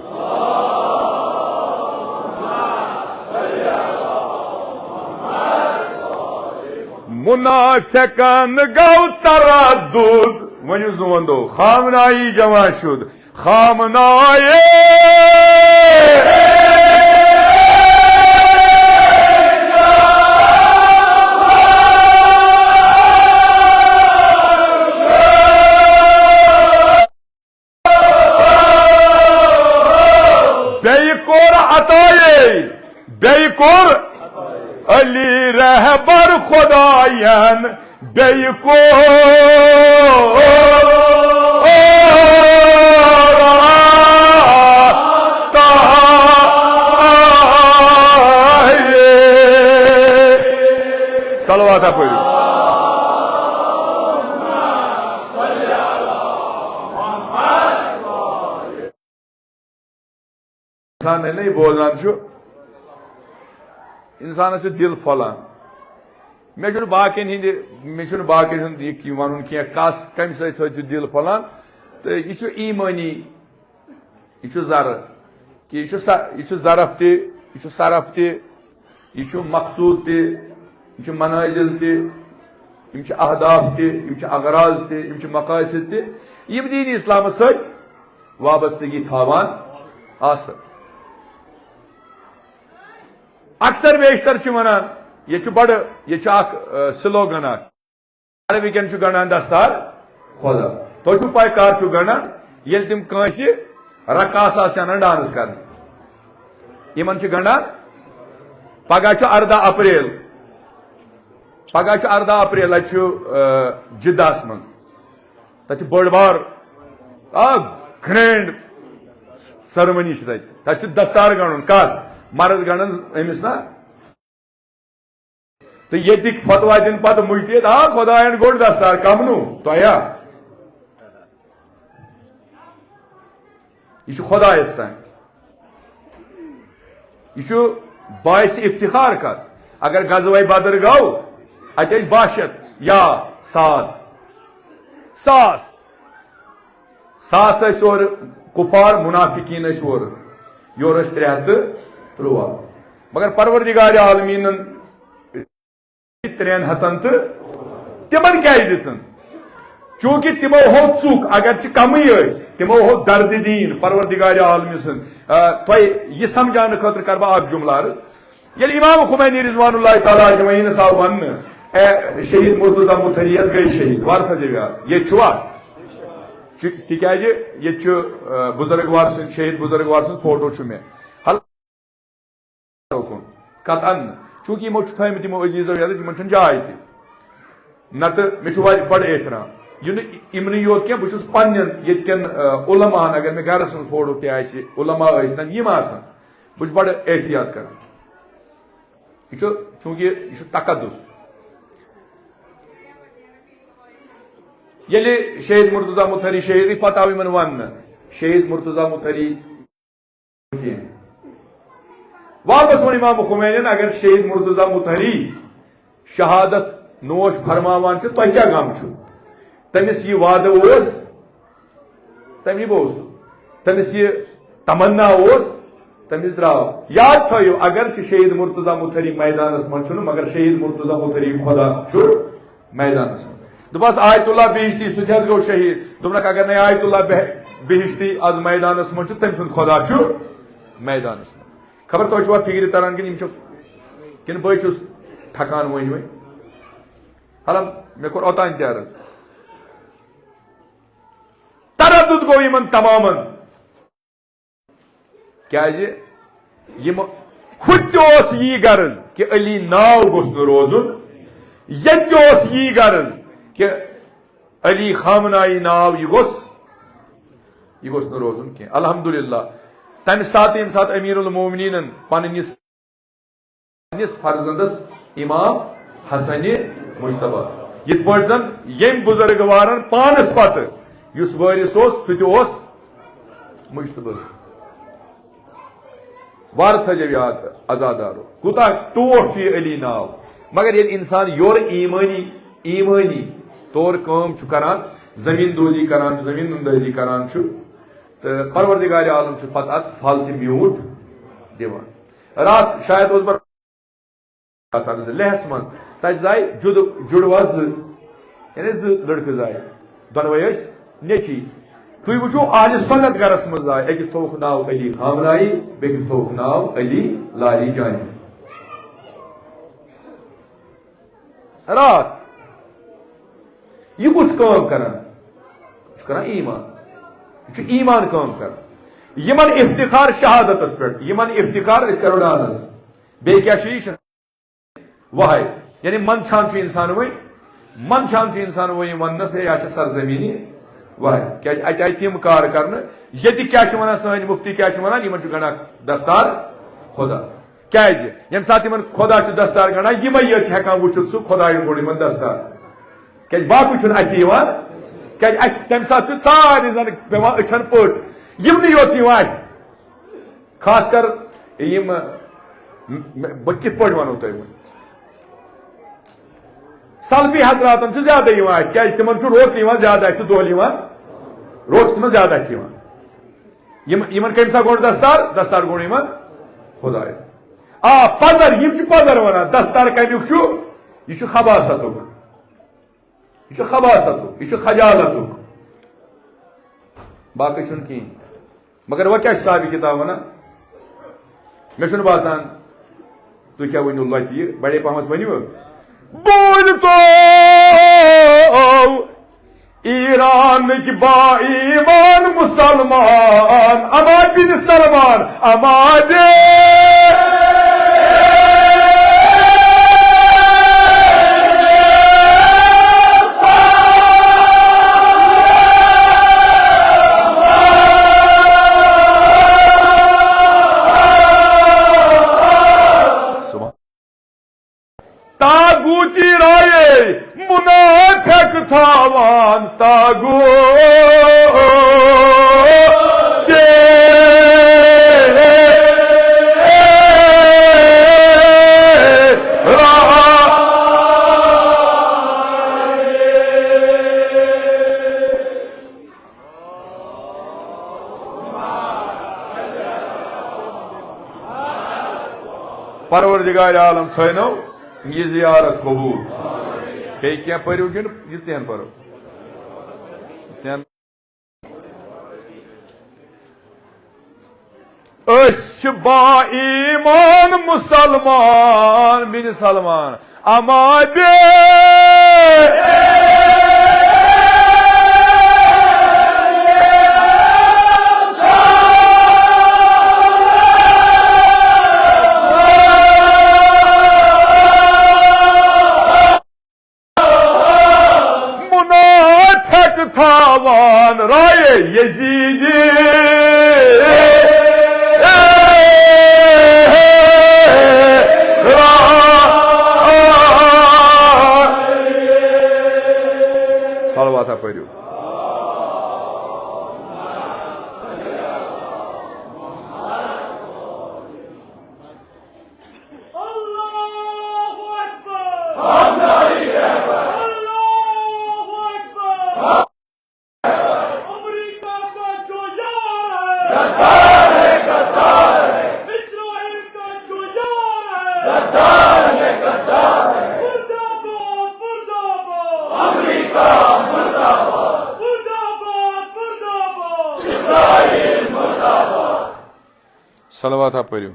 منافقن گوٚو تردد، ؤنِو زون دو، خامنائی جمع شد، خامنائی۔ بیٚیہِ کوٚر عطایے، بیٚیہِ کوٚر علی رہبر خداین، بیٚیہِ کوٚر عطایے۔ صلوات پٔرِو۔ انسان ییٚلہِ نہٕ یہِ بوزان چھُ، انسانس چھُ دِل پھۄلان۔ مےٚ چھُنہٕ باقین ہٕنٛدِ، مےٚ چھُنہٕ باقین ہُنٛد یہِ کہِ وَنُن کینٛہہ، کس کمہِ سۭتۍ سۭتۍ چھُ دِل پھۄلان۔ تہٕ یہِ چھُ ایٖمٲنی، یہِ چھُ زرٕ، کہِ یہِ چھُ سہ-، یہِ چھُ ظرف تہِ، یہِ چھُ صرف تہِ، یہِ چھُ مقصود تہِ، یِم چھِ منازل تہِ، یِم چھِ اہداف تہِ، یِم چھِ اغراض تہِ، یِم چھِ مقاصد تہِ، یِم دین اسلامس سۭتۍ وابستگی تھاوان آسہٕ۔ اکثر بیشتر چھِ ونان، ییٚتہِ چھُ بڑٕ، ییٚتہِ چھُ اکھ، آ، slogan اکھ، عربی کٮ۪ن چھُ گنڈان دستار خدا۔ تۄہہِ چھُو پاے کر چھُ گنڈان؟ ییٚلہِ تِم کٲنٛسہِ رقاص آسہِ انان dance کرنہِ، یِمن چھِ گنڈان۔ پگاہ چھُ ارداہ اپریل، پگاہ چھُ ارداہ اپریل، اتہِ چھُ، آ، جدہس منٛز۔ تتہِ چھِ بٔڑ بار اکھ grand ceremony چھِ تتہِ۔ تتہِ چھُ دستار گنڈُن۔ کس؟ مرد گنڈن أمِس نا۔ تہٕ ییٚتِکۍ فتوا دِن پتہٕ مجتہد، آ، خداین گوٚڑ دستار کمنو تۄہہِ ہا۔ یہِ چھُ خدایس تام۔ یہِ چھُ باعث افتخار کتھ۔ اگر غزوہ بدر گوٚو، اتہِ ٲسۍ باہ شیٚتھ یا ساس، ساس، ساس ٲسۍ اورٕ کفار منافقین ٲسۍ اورٕ، یورٕ ٲسۍ ترٛےٚ ہتھ تہٕ ترٛوواہ۔ مگر پروردگار عالمیٖنن ترٛٮ۪ن ہتن تہٕ تِمن کیازِ دِژٕن؟ چونکہ تِمو ہو ژُک، اگرچہِ کمٕے ٲسۍ، تِمو ہو درد دین پروردگار عالمہِ سٕنٛد۔ آ، تۄہہِ یہِ سمجھاونہٕ خٲطرٕ کرٕ بہٕ اکھ جملہٕ عرض۔ ییٚلہِ امام خمینی رضوان اللہ تعالیٰ اجمعینس آو وننہٕ، اے شہید مرتضی متحری یتھ گٔے شہید، وارٕ تھٲوزیو یاد، ییٚتہِ چھُوا؟ چھُ، تِکیازِ ییٚتہِ چھُ، آ، بزرگوار سٕنٛدۍ، شہید بزرگوار سُنٛد فوٹو چھُ مےٚ۔ حال کُن۔ قطعاً۔ چونکہ یِمو چھُ تھٲومٕتۍ یِمو عزیزو یَتَتھ، یِمَن چھَنہٕ جاے تہِ۔ نَتہٕ مےٚ چھُ واریاہ بَڑٕ احترام۔ یہِ نہٕ یِمنٕے یوت کینٛہہ، بہٕ چھُس پنٛنٮ۪ن ییٚتہِ کٮ۪ن، آ، علماہَن، اگر مےٚ گَرَس منٛز فوٹو تہِ آسہِ، علماء ٲسۍتَن، یِم آسَن، بہٕ چھُس بَڑٕ احتیاط کَران۔ یہِ چھُ، چونکہ یہِ چھُ تقدس۔ ییٚلہِ شہید مرتضی متحری شہیدٕے، پَتہٕ آو یِمَن وَننہٕ، شہید مرتضی متحری کینٛہہ۔ واپس ووٚن امام خمینین، اگر شہید مرتضی متحری شہادت نوش فرماوان چھُ، تۄہہِ کیٛاہ غم چھُ؟ تٔمِس یہِ وعدٕ اوس، تٔمی بوز سُہ۔ تٔمِس یہِ تمنا اوس، تٔمِس درٛاو۔ یاد تھٲیِو، اگرچہِ شہید مرتضی متحری میدانس منٛز چھُنہٕ، مگر شہید مرتضی متحری خدا چھُ میدانس منٛز۔ دوٚپہَس، "آیت اللہ بہشتی، سُہ تہِ حظ گوٚو شہید۔" دوٚپنَکھ، "اگر نَے آیت اللہ بہ-، بہشتی از میدانس منٛز چھُ، تٔمۍ سُنٛد خدا چھُ میدانس منٛز۔" خبر تۄہہِ چھُوا فِکرِ تران کِنہٕ یِم چھِ، کِنہٕ بٕے چھُس تھکان وۄنۍ وۄنۍ؟ حالانکہ مےٚ کوٚر اوٚتام تہِ عرض۔ تردد گوٚو یِمن تمامن۔ کیازِ یِم، ہُتہِ تہِ اوس یی غرض کہِ علی ناو گوٚژھ نہٕ روزُن، ییٚتہِ تہِ اوس یی غرض کہِ علی خامنائی ناو یہِ گوٚژھ، یہِ گوٚژھ نہٕ روزُن کینٛہہ۔ الحمدللہ، تمہِ ساتہٕ ییٚمہِ ساتہٕ امیر المومنینن پننِس پننِس فرزندس امام حسن مجتبیٰ، یِتھ پٲٹھۍ زن ییٚمۍ بزرگوارن پانس پتہٕ یُس وٲرث اوس، سُہ تہِ اوس مجتبیٰ۔ وارٕ تھٲیزیو یاد، عزادارو، کوٗتاہ ٹوٹھ چھُ یہِ علی ناو۔ مگر ییٚلہِ انسان یورٕ ایمٲنی، ایمٲنی طور کٲم چھُ کران، زمین دوزی کران چھُ، زمین نُندٲزی کران چھُ، تہٕ پروردگار عالم چھُ پتہٕ اتھ پھل تہِ میوٗٹھ دِوان۔ راتھ شاید اوس بہٕ اتھ عرض لیہس منٛز، تتہِ زاے جُد-، جُڑوا زٕ، یعنی زٕ لڑکہٕ زاے۔ دۄنوَے ٲسۍ نیٚچی۔ تُہۍ وٕچھِو، اہلِ سُنت گرس منٛز آے، أکِس تھووُکھ ناو علی خامنائی، بیٚکِس تھووُکھ ناو علی لاریجانی۔ راتھ۔ یہِ کُس کٲم کران؟ یہِ چھُ کران ایمان۔ یہِ چھُ ایمان کٲم کران۔ یِمن افتخار شہادتس پٮ۪ٹھ، یِمن افتخار أسۍ کرو ڈانس۔ بیٚیہِ کیٛاہ چھُ یہِ؟ وہے۔ یعنی منٛدچھان چھُ انسان وۄنۍ، منٛدچھان چھُ انسان وۄنۍ یہِ وننس، ہے، یہِ چھِ سرزمینی وہے۔ کیٛازِ اَتہِ آیہِ تِم کار کرنہٕ، ییٚتہِ کیٛاہ چھِ ونان سٲنۍ مفتی، کیٛاہ چھِ ونان، یِمن چھُ گنڈان دستار خدا۔ کیٛازِ؟ ییٚمہِ ساتہٕ یِمن خدا چھُ دستار گنڈان، یِمے یٲتۍ چھِ ہٮ۪کان وٕچھِتھ سُہ خدایَن گوٚنڈ یِمن دستار۔ کیٛازِ باقٕے چھُنہٕ اَتھِ یِوان۔ کیٛازِ اَسہِ چھُ تَمہِ ساتہٕ چھُ سارنٕے زَن پٮ۪وان أچھَن پٔٹ۔ یِمنٕے یوت چھِ یِوان اَتھِ۔ خاص کر یِم، م-، م-، بہٕ کِتھ پٲٹھۍ وَنو تۄہہِ وۄنۍ؟ سلفی حضراتَن چھُ زیادٕ یِوان اَتھِ، کیٛازِ تِمَن چھُ روٚٹ یِوان زیادٕ اَتھِ تہٕ دۄہلہِ یِوان روٚٹ تِمَن زیادٕ اَتھِ یِوان۔ یِم، یِمن کٔمۍ سا گوٚنڈ دستار؟ دستار گوٚنڈ یِمن خدایَن۔ آ، پزر، یِم چھِ پزر وَنان، دستار کَمیُک چھُ؟ یہِ چھُ خباثتُک۔ یہِ چھُ خباثتُک، یہِ چھُ خجالتُک۔ باقٕے چھُنہٕ کِہیٖنۍ۔ مگر وۄنۍ کیٛاہ چھُ صاحبِ کِتاب وَنان؟ مےٚ چھُنہٕ باسان تُہۍ کیٛاہ ؤنِو لۄتہِ یہِ، بَڑے پَہمَتھ ؤنِو۔ بوٗزۍ تو ایرانٕکۍ با ایمان مسلمان، اما بن سلمان، اما بن۔ سبحان۔ طاغوتی رایے منافق تھاوان طاغوت پروردگار عالم تھٲینو یہِ زیارت قبول۔ بیٚیہِ کینٛہہ پٔرِو کِنہٕ یہِ ژین پَرو؟ ژین۔ أسۍ چھِ با ایمان مسلمان، بن سلمان، اما بے۔ منافق تھاوان رایے یزیدی۔ صلوات پٔرِو۔ اللہ اکبر۔ اللہ اکبر۔ امریکہ کا جو یار ہے، غدار ہے، غدار ہے۔ اسرائیل کا جو یار ہے، غدار ہے، غدار ہے۔ مردہ باد، مردہ باد۔ امریکہ مردہ باد۔ مردہ باد، مردہ باد۔ اسرائیل مردہ باد۔ صلوات پٔرِو۔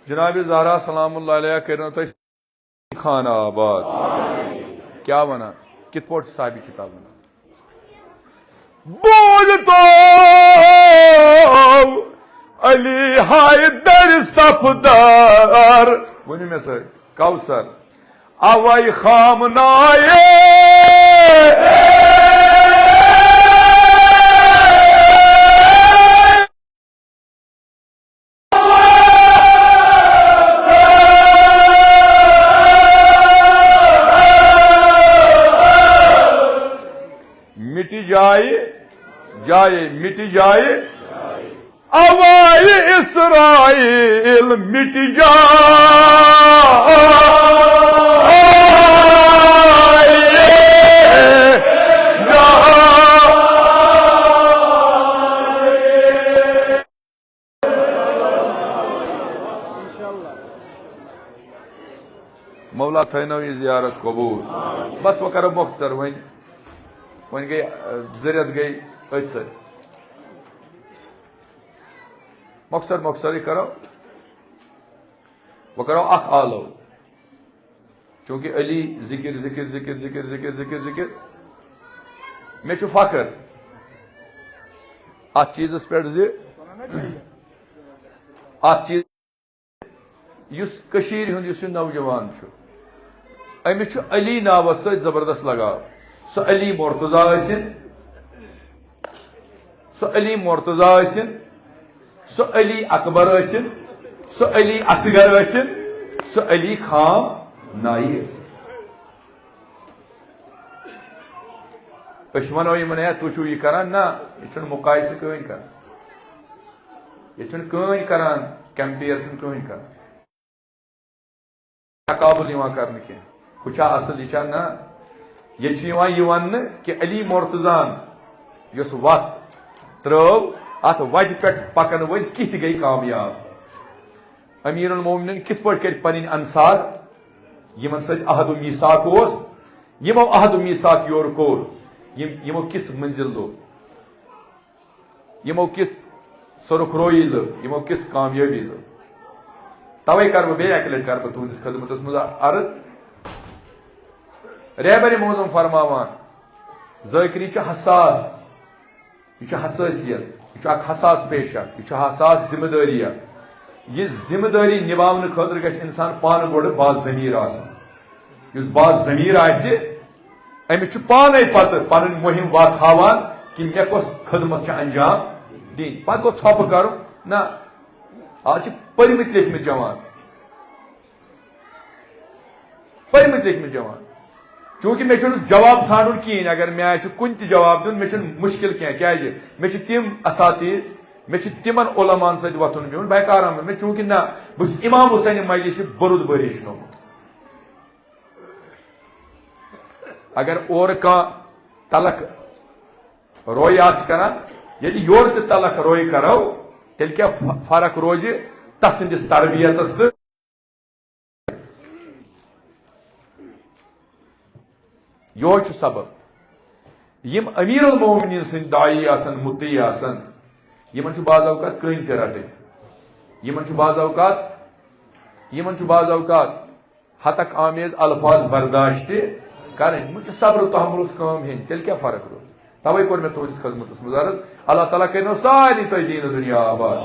جناب زہرا سلام اللہ علیہ کٔرِنو تۄہہِ خانہ آباد۔ کیٛاہ وَنان؟ کِتھ پٲٹھۍ چھُ صاحبِ کِتاب وَنان؟ بوٗزۍ تو علی حیدر صفدر، ؤنِو مےٚ سۭتۍ، کوثر، اوے خامنایے۔ مٹہِ جایہِ، جایہِ، مٹہِ جایہِ۔ اوائے اسرائیل مٹہِ جائے۔ تھٲینو یہِ زیارت قبوٗل۔ بس وۄنۍ کرو مۄختصر، وۄنۍ، وۄنۍ گٔے، ٲ، زٕ رٮ۪تھ گٔے أتھۍ سۭتۍ۔ مۄختصر مۄختصرٕے کرو، وۄنۍ کرو اکھ آلو۔ چونکہ علی ذکر، ذکر، ذکر، ذکر، ذکر، ذکر، ذکر۔ مےٚ چھُ فخر اتھ چیٖزس پٮ۪ٹھ زِ اتھ چیٖز، یُس کٔشیٖرِ ہُنٛد یُس یہِ نوجوان چھُ، أمِس چھُ علی ناوس سۭتۍ زبردست لگاو۔ سُہ علی مرتضی ٲسِن، سُہ علی مرتضی ٲسِن، سُہ علی اکبر ٲسِن، سُہ علی اصغر ٲسِن، سُہ علی خام نائی ٲسِن۔ أسۍ وَنو یِمن، "ہے، تُہۍ چھِو یہِ کران؟" نہ، یہِ چھُنہٕ مُقایسہٕ کٕہٕنۍ کران۔ یہِ چھُنہٕ کٕہٕنۍ کران، compare چھُنہٕ کٕہٕنۍ کران۔ تقابل یِوان کرنہٕ کینٛہہ۔ ہُہ چھا اصل، یہِ چھا؟ نہ۔ ییٚتہِ چھُ یِوان یہِ وننہٕ کہِ علی مرتضیٰ ہن یۄس وتھ ترٲو، اتھ وتہِ پٮ۪ٹھ پکن وٲلۍ کِتھ گٔے کامیاب۔ امیر المومنین کِتھ پٲٹھۍ کٔرۍ پنٕنۍ انصار، یِمن سۭتۍ عہد و میثاق اوس، یِمو عہد و میثاق یورٕ کوٚر، یِم، یِمو کِژھ منزل لوٚب؟ یِمو کِژھ سرخ رویی لٔب، یِمو کِژھ کامیٲبی لٔب۔ توے کر بہٕ بیٚیہِ اکہِ لٹہِ کر بہٕ تُہنٛدِس خدمتس منٛز عرض۔ رہبر معظم فرماوان، ذاکری چھِ حساس، یہِ چھُ حساسیت، یہِ چھُ اکھ حساس پیشہ، یہِ چھُ حساس ذمہ دٲری اکھ۔ یہِ ذمہ دٲری نباونہٕ خٲطرٕ گژھِ انسان پانہٕ گۄڈٕ باضمیر آسُن۔ یُس باضمیر آسہِ، أمِس چھُ پانے پتہٕ پنٕنۍ مُہِم وتھ ہاوان کہِ مےٚ کۄس خدمت چھِ انجام دِنۍ۔ پتہٕ گوٚو ژھۄپہٕ کرُن۔ نہ، آز چھِ پٔرمٕتۍ لیکھمٕتۍ جوان، پٔرمٕتۍ لیکھمٕتۍ جوان۔ چوٗنٛکہِ مےٚ چھُنہٕ جواب ژھانٛڈُن کِہیٖنۍ، اگر مےٚ آسہِ کُنہِ تہِ جواب دیُن، مےٚ چھُنہٕ مُشکِل کینٛہہ، کیٛازِ مےٚ چھِ تِم اساتیٖد، مےٚ چھِ تِمن علماہن سۭتۍ وۄتھُن بِہُن، بہٕ ہٮ۪کہٕ آرام سان۔ مےٚ چوٗنٛکہِ نہ، بہٕ چھُس امام حسین مجلسِ بُرُد بٲری ہیٚچھنومُت۔ اگر اورٕ کانٛہہ تلخ رویہِ آسہِ کران، ییٚلہِ یورٕ تہِ تلخ رویہِ کرو، تیٚلہِ کیٛاہ ف-، فرق روزِ تسٕنٛدِس تربیتس تہٕ؟ یہوے چھُ سبب۔ یِم امیر المومنین سٕنٛدۍ داعی آسن، مُدعی آسن، یِمن چھُ بعض اوقات کٔنۍ تہِ رٹٕنۍ، یِمن چھُ بعض اوقات، یِمن چھُ بعض اوقات ہتک آمیز الفاظ برداشت تہِ کرٕنۍ۔ یِمن چھُ صبر و تحملس کٲم ہیٚنۍ، تیٚلہِ کیٛاہ فرق روٗز؟ توے کوٚر مےٚ تُہنٛدِس خدمتس منٛز عرض، اللہ تعالیٰ کٔرِنو سارنٕے تۄہہِ دیٖن و دُنیا آباد۔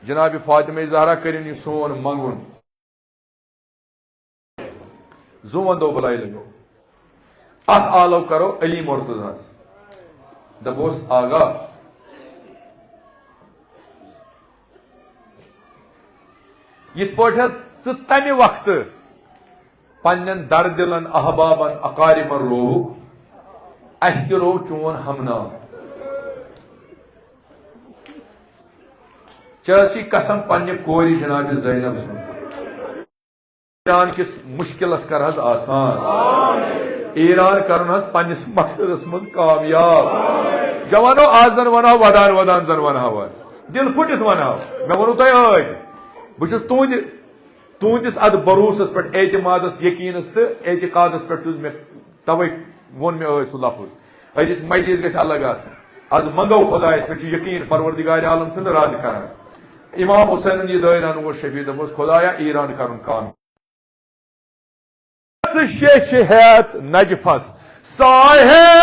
جناب فاطمہ زہرا کٔرِن یہِ سون منٛگُن۔ زُو وَندو بُلایہِ لٔگِو۔ اَتھ آلو کرو علی مرتضیٰ ہَس۔ دَپوس، آغا، یِتھ پٲٹھۍ حظ ژٕ تَمہِ وقتہٕ پننٮ۪ن دردِلن، احبابن، اقاربن رووُکھ، اَسہِ تہِ روو چون ہمنام۔ ژےٚ ٲسی قسم پننہِ کورِ جناب زینب سُنٛد۔ ایران کِس مُشکِلس کر حظ آسان۔ ایران کرُن حظ پننِس مقصدس منٛز کامیاب۔ جوانو، آز زن ونہو ودان ودان زن ونہو حظ۔ دل پھُٹِتھ ونہو۔ مےٚ ووٚنوٕ تۄہہِ ٲدۍ۔ بہٕ چھُس تُہنٛدِ، تُہنٛدِس اتھ بروسس پٮ۪ٹھ، اعتمادس، یقینس تہٕ اعتقادس پٮ۪ٹھ چھُس مےٚ، توے ووٚن مےٚ ٲدۍ سُہ لفظ۔ أزِچ مجلس گژھِ الگ آسٕنۍ۔ از منگو خدایس، مےٚ چھُ یقین پروردگار عالم چھُنہٕ رد کران۔ امام حسینن یہِ دٲیرن اوس شفیع، دوٚپمس، خدایا، ایران کرُن کامیاب۔ ژٕ شیٚچھ ہٮ۪تھ نجفس ساے ہے۔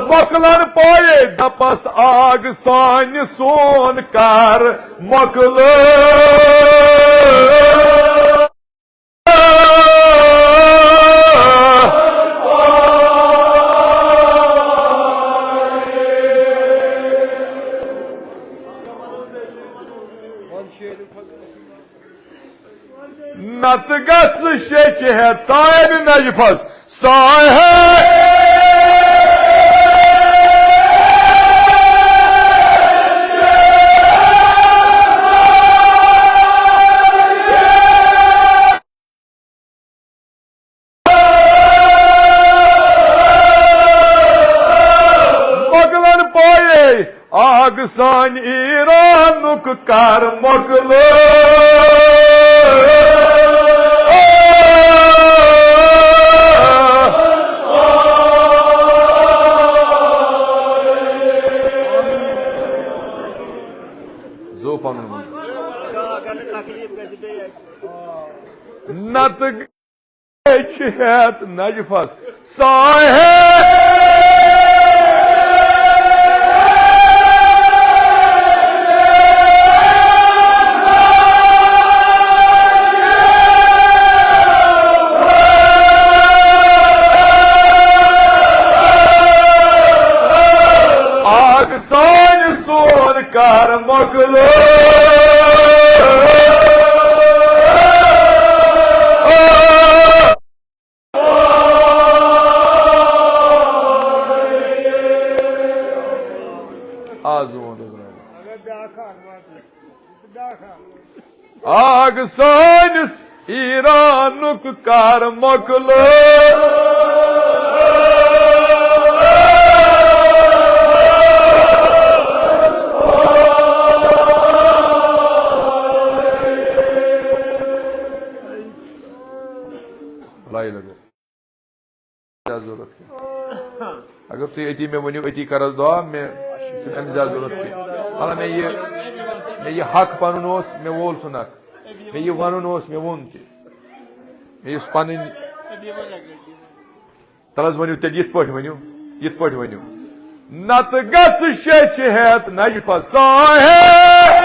مۄکلن پایے دپس آگ سانہِ سون کر مۄکلہٕ۔ نتہٕ گژھ شیٚچہِ ہٮ۪تھ سارِ نجفس ساے ہے۔ آگ سانہِ ایرانُک کر مۄکلٲو۔ زو پنُن۔ نتہٕ چھِ ہٮ۪تھ نجفس ساحل۔ آگ سانہِ سون کر مۄکلٲو۔ آز ووٚن حظ رۄبَن۔ آگ سٲنِس ایرانُک کر مۄکلٲو۔ بلایہِ لگو۔ زیادٕ ضروٗرت کینٛہہ۔ اگر تُہۍ أتی مےٚ ؤنِو، أتی کر حظ دعا، مےٚ چھُنہٕ اَمہِ زیادٕ ضروٗرت کینٛہہ۔ مطلب، مےٚ یہِ، مےٚ یہِ حق پَنُن اوس، مےٚ وول سُہ نکھ۔ مےٚ یہِ وَنُن اوس، مےٚ ووٚن تہِ۔ مےٚ یُس پَنٕنۍ، تَلہٕ حظ ؤنِو تیٚلہِ یِتھ پٲٹھۍ ؤنِو، یِتھ پٲٹھۍ ؤنِو۔ نتہٕ گژھٕ شیٚچھِ ہٮ۪تھ نجفس ساحل۔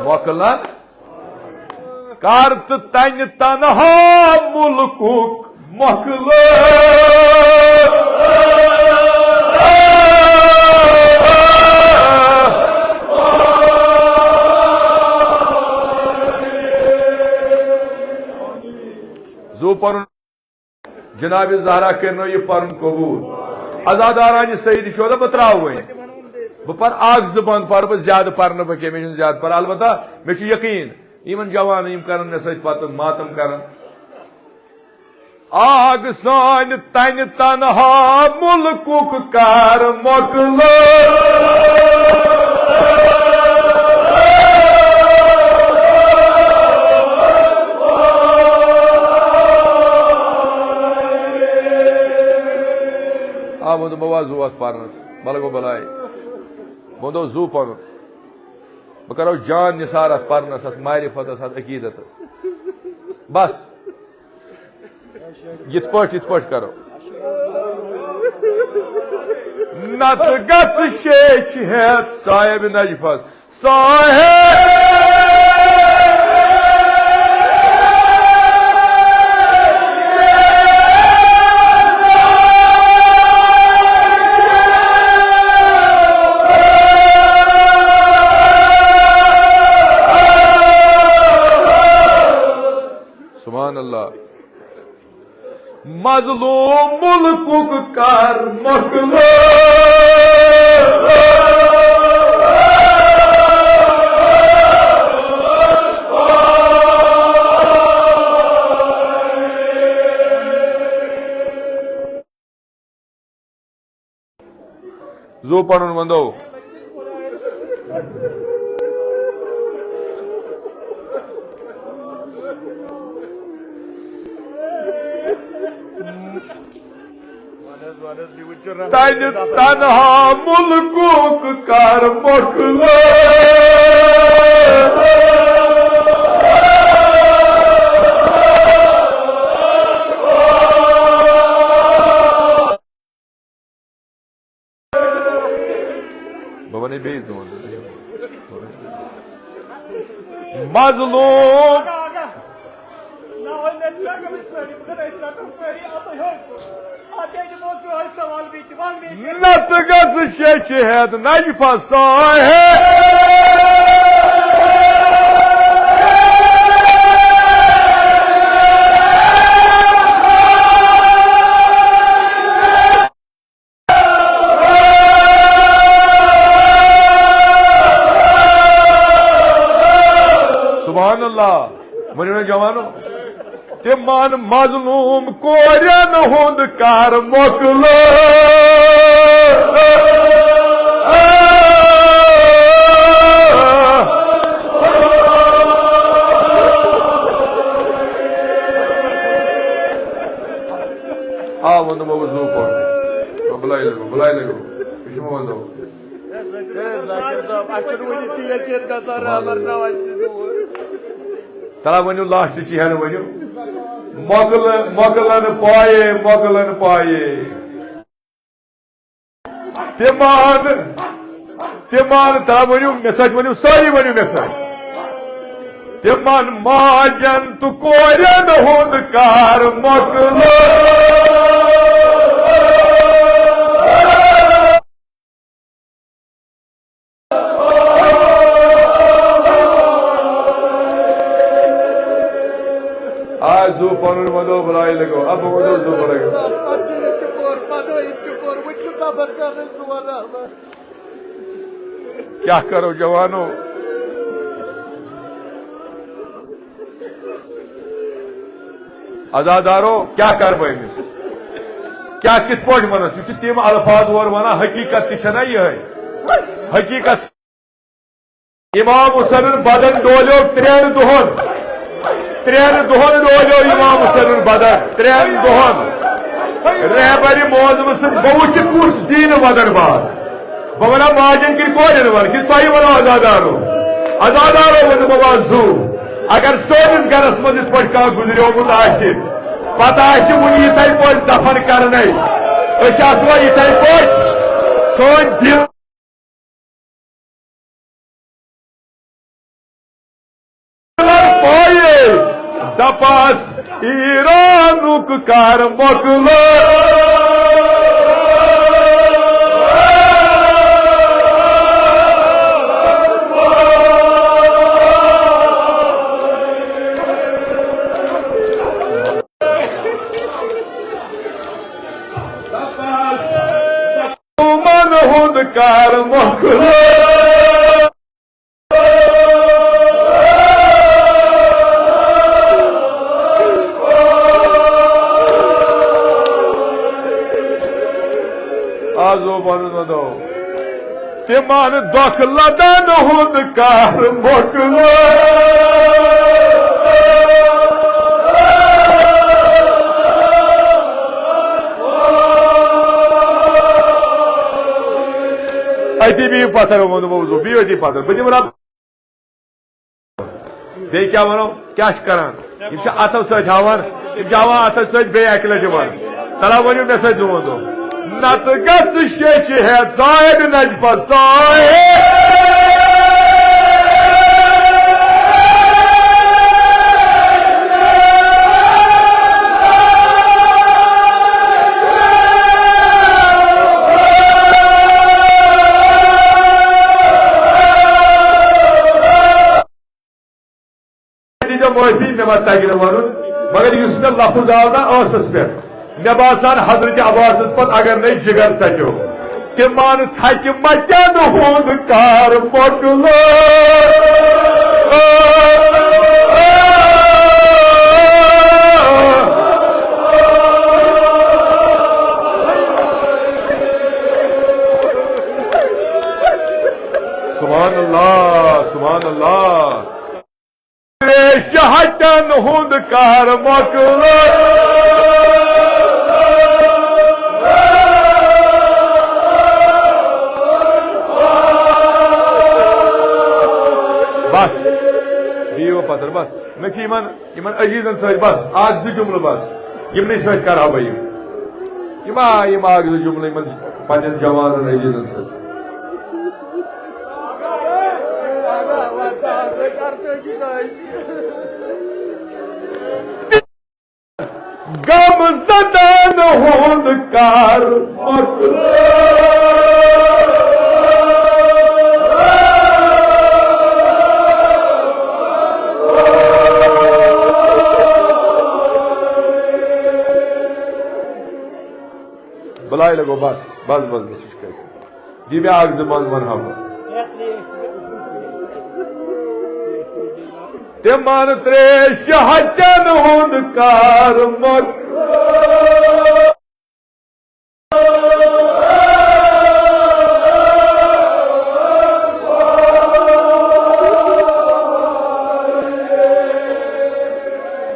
مۄکلن کر تہٕ تنہِ تنہا مُلکُک مۄکلٲو۔ زو پرُن۔ جناب زہرا کٔرنو یہِ پرُن قبول۔ عزاداران سعید چھُ وَنان بہٕ ترٛاوٕ وۄنۍ۔ بہٕ پرٕ اکھ زٕ بند پرٕ بہٕ، زیادٕ پرٕ نہٕ بہٕ کینٛہہ، مےٚ چھُنہٕ زیادٕ پرٕ۔ البتہ مےٚ چھُ یقین یِمن جوانن یِم کرن مےٚ سۭتۍ پتہٕ ماتم کرن۔ آگ سانہِ تنہِ تنہا مُلکُک کر مۄکلٲو۔ آ، وۄنۍ دوٚپ بہٕ وَزٕ اوس پَرنَس، بہٕ لَگو بَلاے۔ وۄنۍ دوٚپ زُو پَرُن۔ بہٕ کَرو جان نثار اَتھ پَرنَس، اَتھ معرفتَس، اَتھ عقیٖدتَس۔ بَس۔ یِتھ پٲٹھۍ، یِتھ پٲٹھۍ کَرو۔ نَتہٕ گژھٕ شیٚچھِ ہٮ۪تھ صاحب نجفَس۔ صاحب۔ سبحان اللہ۔ مظلوم ملکُک کر مۄکلٲو۔ زُو پَنُن وَندو۔ تَنہِ تنہا مُلکُک کر مۄکلٲو۔ بہٕ وَنے بیٚیہِ زٕ وَن۔ مظلوم۔ نَتہٕ گژھٕ شیٚچھِ ہٮ۪تھ نجفَس ساحل۔ سبحان اللہ۔ ؤنِو نا جوانو، تِمن مظلوم کورٮ۪ن ہُنٛد کر مۄکلٲو۔ آ، ووٚنُم وۄنۍ زُو پوٚر۔ بُلایہِ لَگو، بُلایہِ لَگو۔ یہِ چھُ مےٚ وَنُن۔ ہے، ذاکر صٲب، اَسہِ چھُنہٕ وٕنہِ تیٖر تیٖر گژھان، رابر ترٛاوان چھِ دوٗر۔ تَلہ ؤنِو، لاسٹٕچ ہٮ۪ن ؤنِو۔ مۄکلہٕ، مۄکلَن پایے، مۄکلَن پایے۔ تِمن، تِمن، تَلہ ؤنِو مےٚ سۭتۍ، ؤنِو سٲری، ؤنِو مےٚ سۭتۍ۔ تِمن ماجن تہٕ کورٮ۪ن ہُنٛد کر مۄکلٲو۔ آ، زُو پنُن ونو بُلایہِ لگو، اب ونو زُو بُلایہِ۔ پتہٕ یہِ تہِ کوٚر، پتہٕ یہِ تہِ کوٚر، وۄنۍ چھُ دبر کرنَس زور رحمان۔ کیٛاہ کرو جوانو؟ عزادارو، کیٛاہ کرٕ بہٕ أمِس؟ کیٛاہ، کِتھ پٲٹھۍ وَنس؟ یہِ چھُ تِم الفاظ اورٕ وَنان، حقیٖقت تہِ چھےٚ نا یِہے۔ حقیٖقت۔ امام حسینُن بدن ڈولیو ترٛٮ۪ن دۄہن۔ ترٛٮ۪ن دۄہن ڈولیو امام حسینُن بدن، ترٛٮ۪ن دۄہن۔ رہبرِ معظمہٕ سٕنٛدۍ، بہٕ وٕچھِ کُس دینہٕ وَدن بار۔ بہٕ وَنہٕ ماجن کِنہٕ کورٮ۪ن وَنہٕ کِنہٕ تۄہہِ وَنو عزادارو؟ عزادارو ووٚن بابا زُو، اگر سٲنِس گرس منٛز یِتھ پٲٹھۍ کانٛہہ گُزریومُت آسہِ، پتہٕ آسہِ وُنہِ یِتھے پٲٹھۍ دفن کرنے، أسۍ آسوا یِتھے پٲٹھۍ؟ سٲنۍ دِل پایے دپاس ایرانُک کر مۄکلٲو۔ دپاس یِمن ہُنٛد کر مۄکلٲو۔ آز گوٚو پنُن ودو۔ تِمن دۄکھ لدن ہُنٛد کر مۄکلٲو۔ أتی بِہِو پتھر، ووٚن موضوع، بِہِو أتی پتھر۔ بہٕ دِمہٕ رب۔ بیٚیہِ کیٛاہ وَنو؟ کیٛاہ چھِ کران؟ یِم چھِ اَتھو سۭتۍ ہاوان، یِم چھِ ہاوان اَتھو سۭتۍ بیٚیہِ اَکہِ لَٹہِ یِوان۔ تَلہ ؤنِو مےٚ سۭتۍ زٕ ووٚن دۄہ۔ نَتہٕ گژھٕ شیٚچھِ ہٮ۪تھ زاہد نجفس ساحل۔ دیٖزیو معٲفی، مےٚ ما تَگہِ نہٕ وَنُن، مگر یُس مےٚ لفظ آو نا ٲسَس پٮ۪ٹھ، مےٚ باسان حضرت عباسَس پَتہٕ اگر نے جِگر ژَٹیو، تِمَن تھَکہِ مَتٮ۪ن ہُنٛد کار مۄکلٲو۔ سبحان اللہ، سبحان اللہ۔ تریش ہٹن ہُنٛد کار مۄکلٲو۔ بس، بِہِو پتھر، بس۔ مےٚ چھِ یِمن، یِمن عزیزن سۭتۍ بس اکھ زٕ جملہٕ بس۔ یِمنٕے سۭتۍ کرٕ ہا بہٕ یِم۔ یِم آ، یِم اکھ زٕ جملہٕ یِمن پننٮ۪ن جوانن عزیزن سۭتۍ۔ غم زدن ہُنٛد کار مۄکلٲو۔ بلایہِ لگو بس، بس، بس، بس، یہِ چھُ کٲفی۔ دِ مےٚ اکھ زٕ بند ونہٕ ہا بہٕ۔ تِمن تریش ہتٮ۪ن ہُنٛد کار مۄکلو۔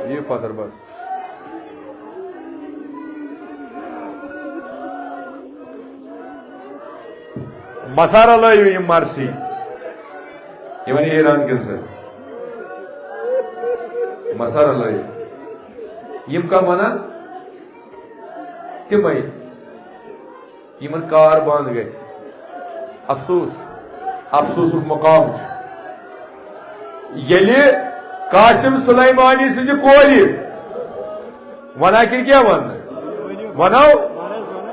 یہِ پتھر بس۔ مسارا لٲیِو یِم مرسی۔ یہِ وَنہِ ایران کٮ۪ن سۭتۍ۔ مسارا لٲیِو۔ یِم کَم وَنان؟ تِمَے۔ یِمَن کار بنٛد گژھِ۔ افسوس، افسوسُک مقام چھُ۔ ییٚلہِ قاسم سلیمانی سٕنٛزِ کورِ وَنان کِنہٕ کیٛاہ وَنہٕ؟ وَنو؟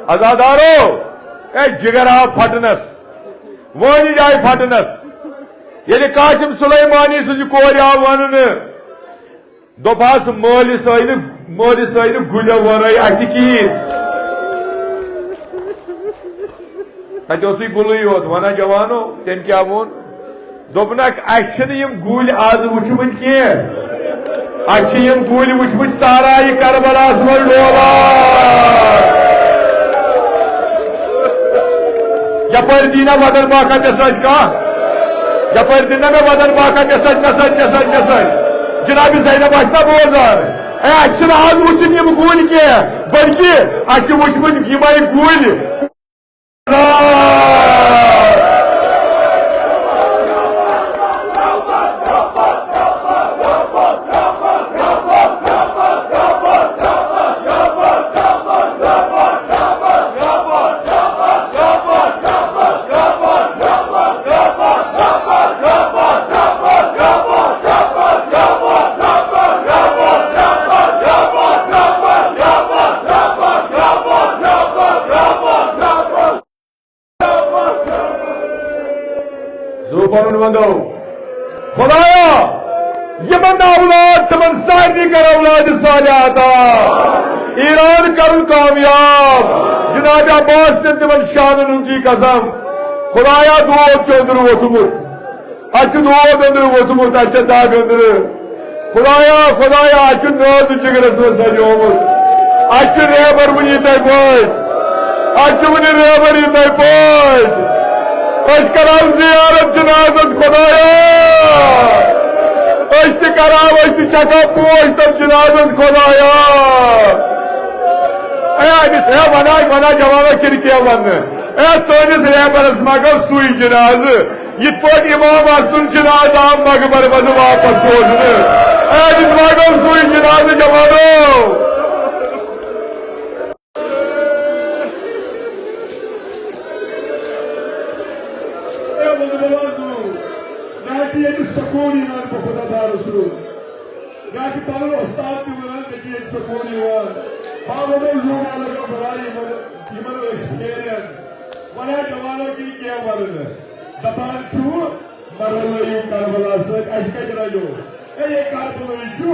عزادارو، اے جِگر آو پھٹنَس، وٲنِج آیہِ پھٹنَس۔ ییٚلہِ قاسم سلیمانی سٕنٛزِ کورِ آو وَننہٕ، دوٚپہَس، "مٲلِس ٲے نہٕ، مٲلِس ٲے نہٕ گُلٮ۪و وَرٲے اَتھِ کِہیٖنۍ۔" تَتہِ اوسُے گُلٕے یوت۔ وَنہ جوانو، تٔمۍ کیٛاہ ووٚن؟ دوٚپنَکھ، "اَسہِ چھِنہٕ یِم گُلۍ آز وٕچھمٕتۍ کینٛہہ۔ اَسہِ چھِ یِم گُلۍ وٕچھمٕتۍ صحرایہِ کربلاہَس منٛز ڈولان۔" یَپٲرۍ دی نہ وَدَن باقا مےٚ سۭتۍ کانٛہہ۔ یَپٲرۍ دی نہ مےٚ وَدَن باقا مےٚ سۭتۍ، مےٚ سۭتۍ، مےٚ سۭتۍ، مےٚ سۭتۍ۔ جناب زینب آسہِ نہ بوزان۔ اے، اَسہِ چھِنہٕ آز وٕچھِنۍ یِم گُلۍ کینٛہہ، بلکہِ اَسہِ چھِ وٕچھمٕتۍ یِمَے گُلۍ۔ زو پنُن وندو۔ خدایا، یِمن اولاد، تِمن سارنٕے کر اولاد صالح عطا۔ ایران کرُن کامیاب۔ جناب عباس نِن تِمن شانن ہُنٛد چی قسم۔ خدایا، دود چھُ أنٛدرٕ ووٚتھمُت۔ اَتہِ چھُ دود أنٛدرٕ ووٚتھمُت، اَتہِ چھےٚ دگ أنٛدرٕ۔ خدایا، خدایا، اَتہِ چھُ نازٕ جِگرَس منٛز سَجومُت۔ اَتہِ چھُ ریبر وُنہِ یِتھَے پٲٹھۍ۔ اَتہِ چھُ وُنہِ ریبر یِتھَے پٲٹھۍ۔ أسۍ کَرو زِیارت جِنازَس خدایا۔ أسۍ تہِ کَرو، أسۍ تہِ چھَکو پوش تَتھ جِنازَس خدایا۔ اے، أمِس، اے، وَنان، وَنان جوانو کِنہٕ کینٛہہ وَننہٕ۔ اے، سٲنِس ریبرَس ما گوٚو سُے جِنازٕ؟ یِتھ پٲٹھۍ امام حسنُن جنازٕ آو مقبرٕ منٛز واپس سوزنہٕ۔ اے، أمِس ما گوٚو سُے جنازٕ جوانو؟ اے، وَنہٕ بہٕ وَنہٕ، مےٚ حظ چھِ ییٚتہِ سکوٗن یِوان بہٕ خۄدا دارَس سۭتۍ۔ مےٚ حظ چھِ پَنُن وۄستاد تہِ وَنان، مےٚ چھِ ییٚتہِ سکوٗن یِوان۔ بابا دوٚپ، زوٗ ما لَگو بَلاے یِمَن، یِمَن أسۍ پھیرن۔ وَنان جوانو کِنہٕ کینٛہہ وَنہٕ نہٕ۔ دَپان چھُ، مَرَن لٲیِو کربلا سۭتۍ، اَسہِ کَتہِ رَلیو؟ اے، یے کربلٲے چھُ۔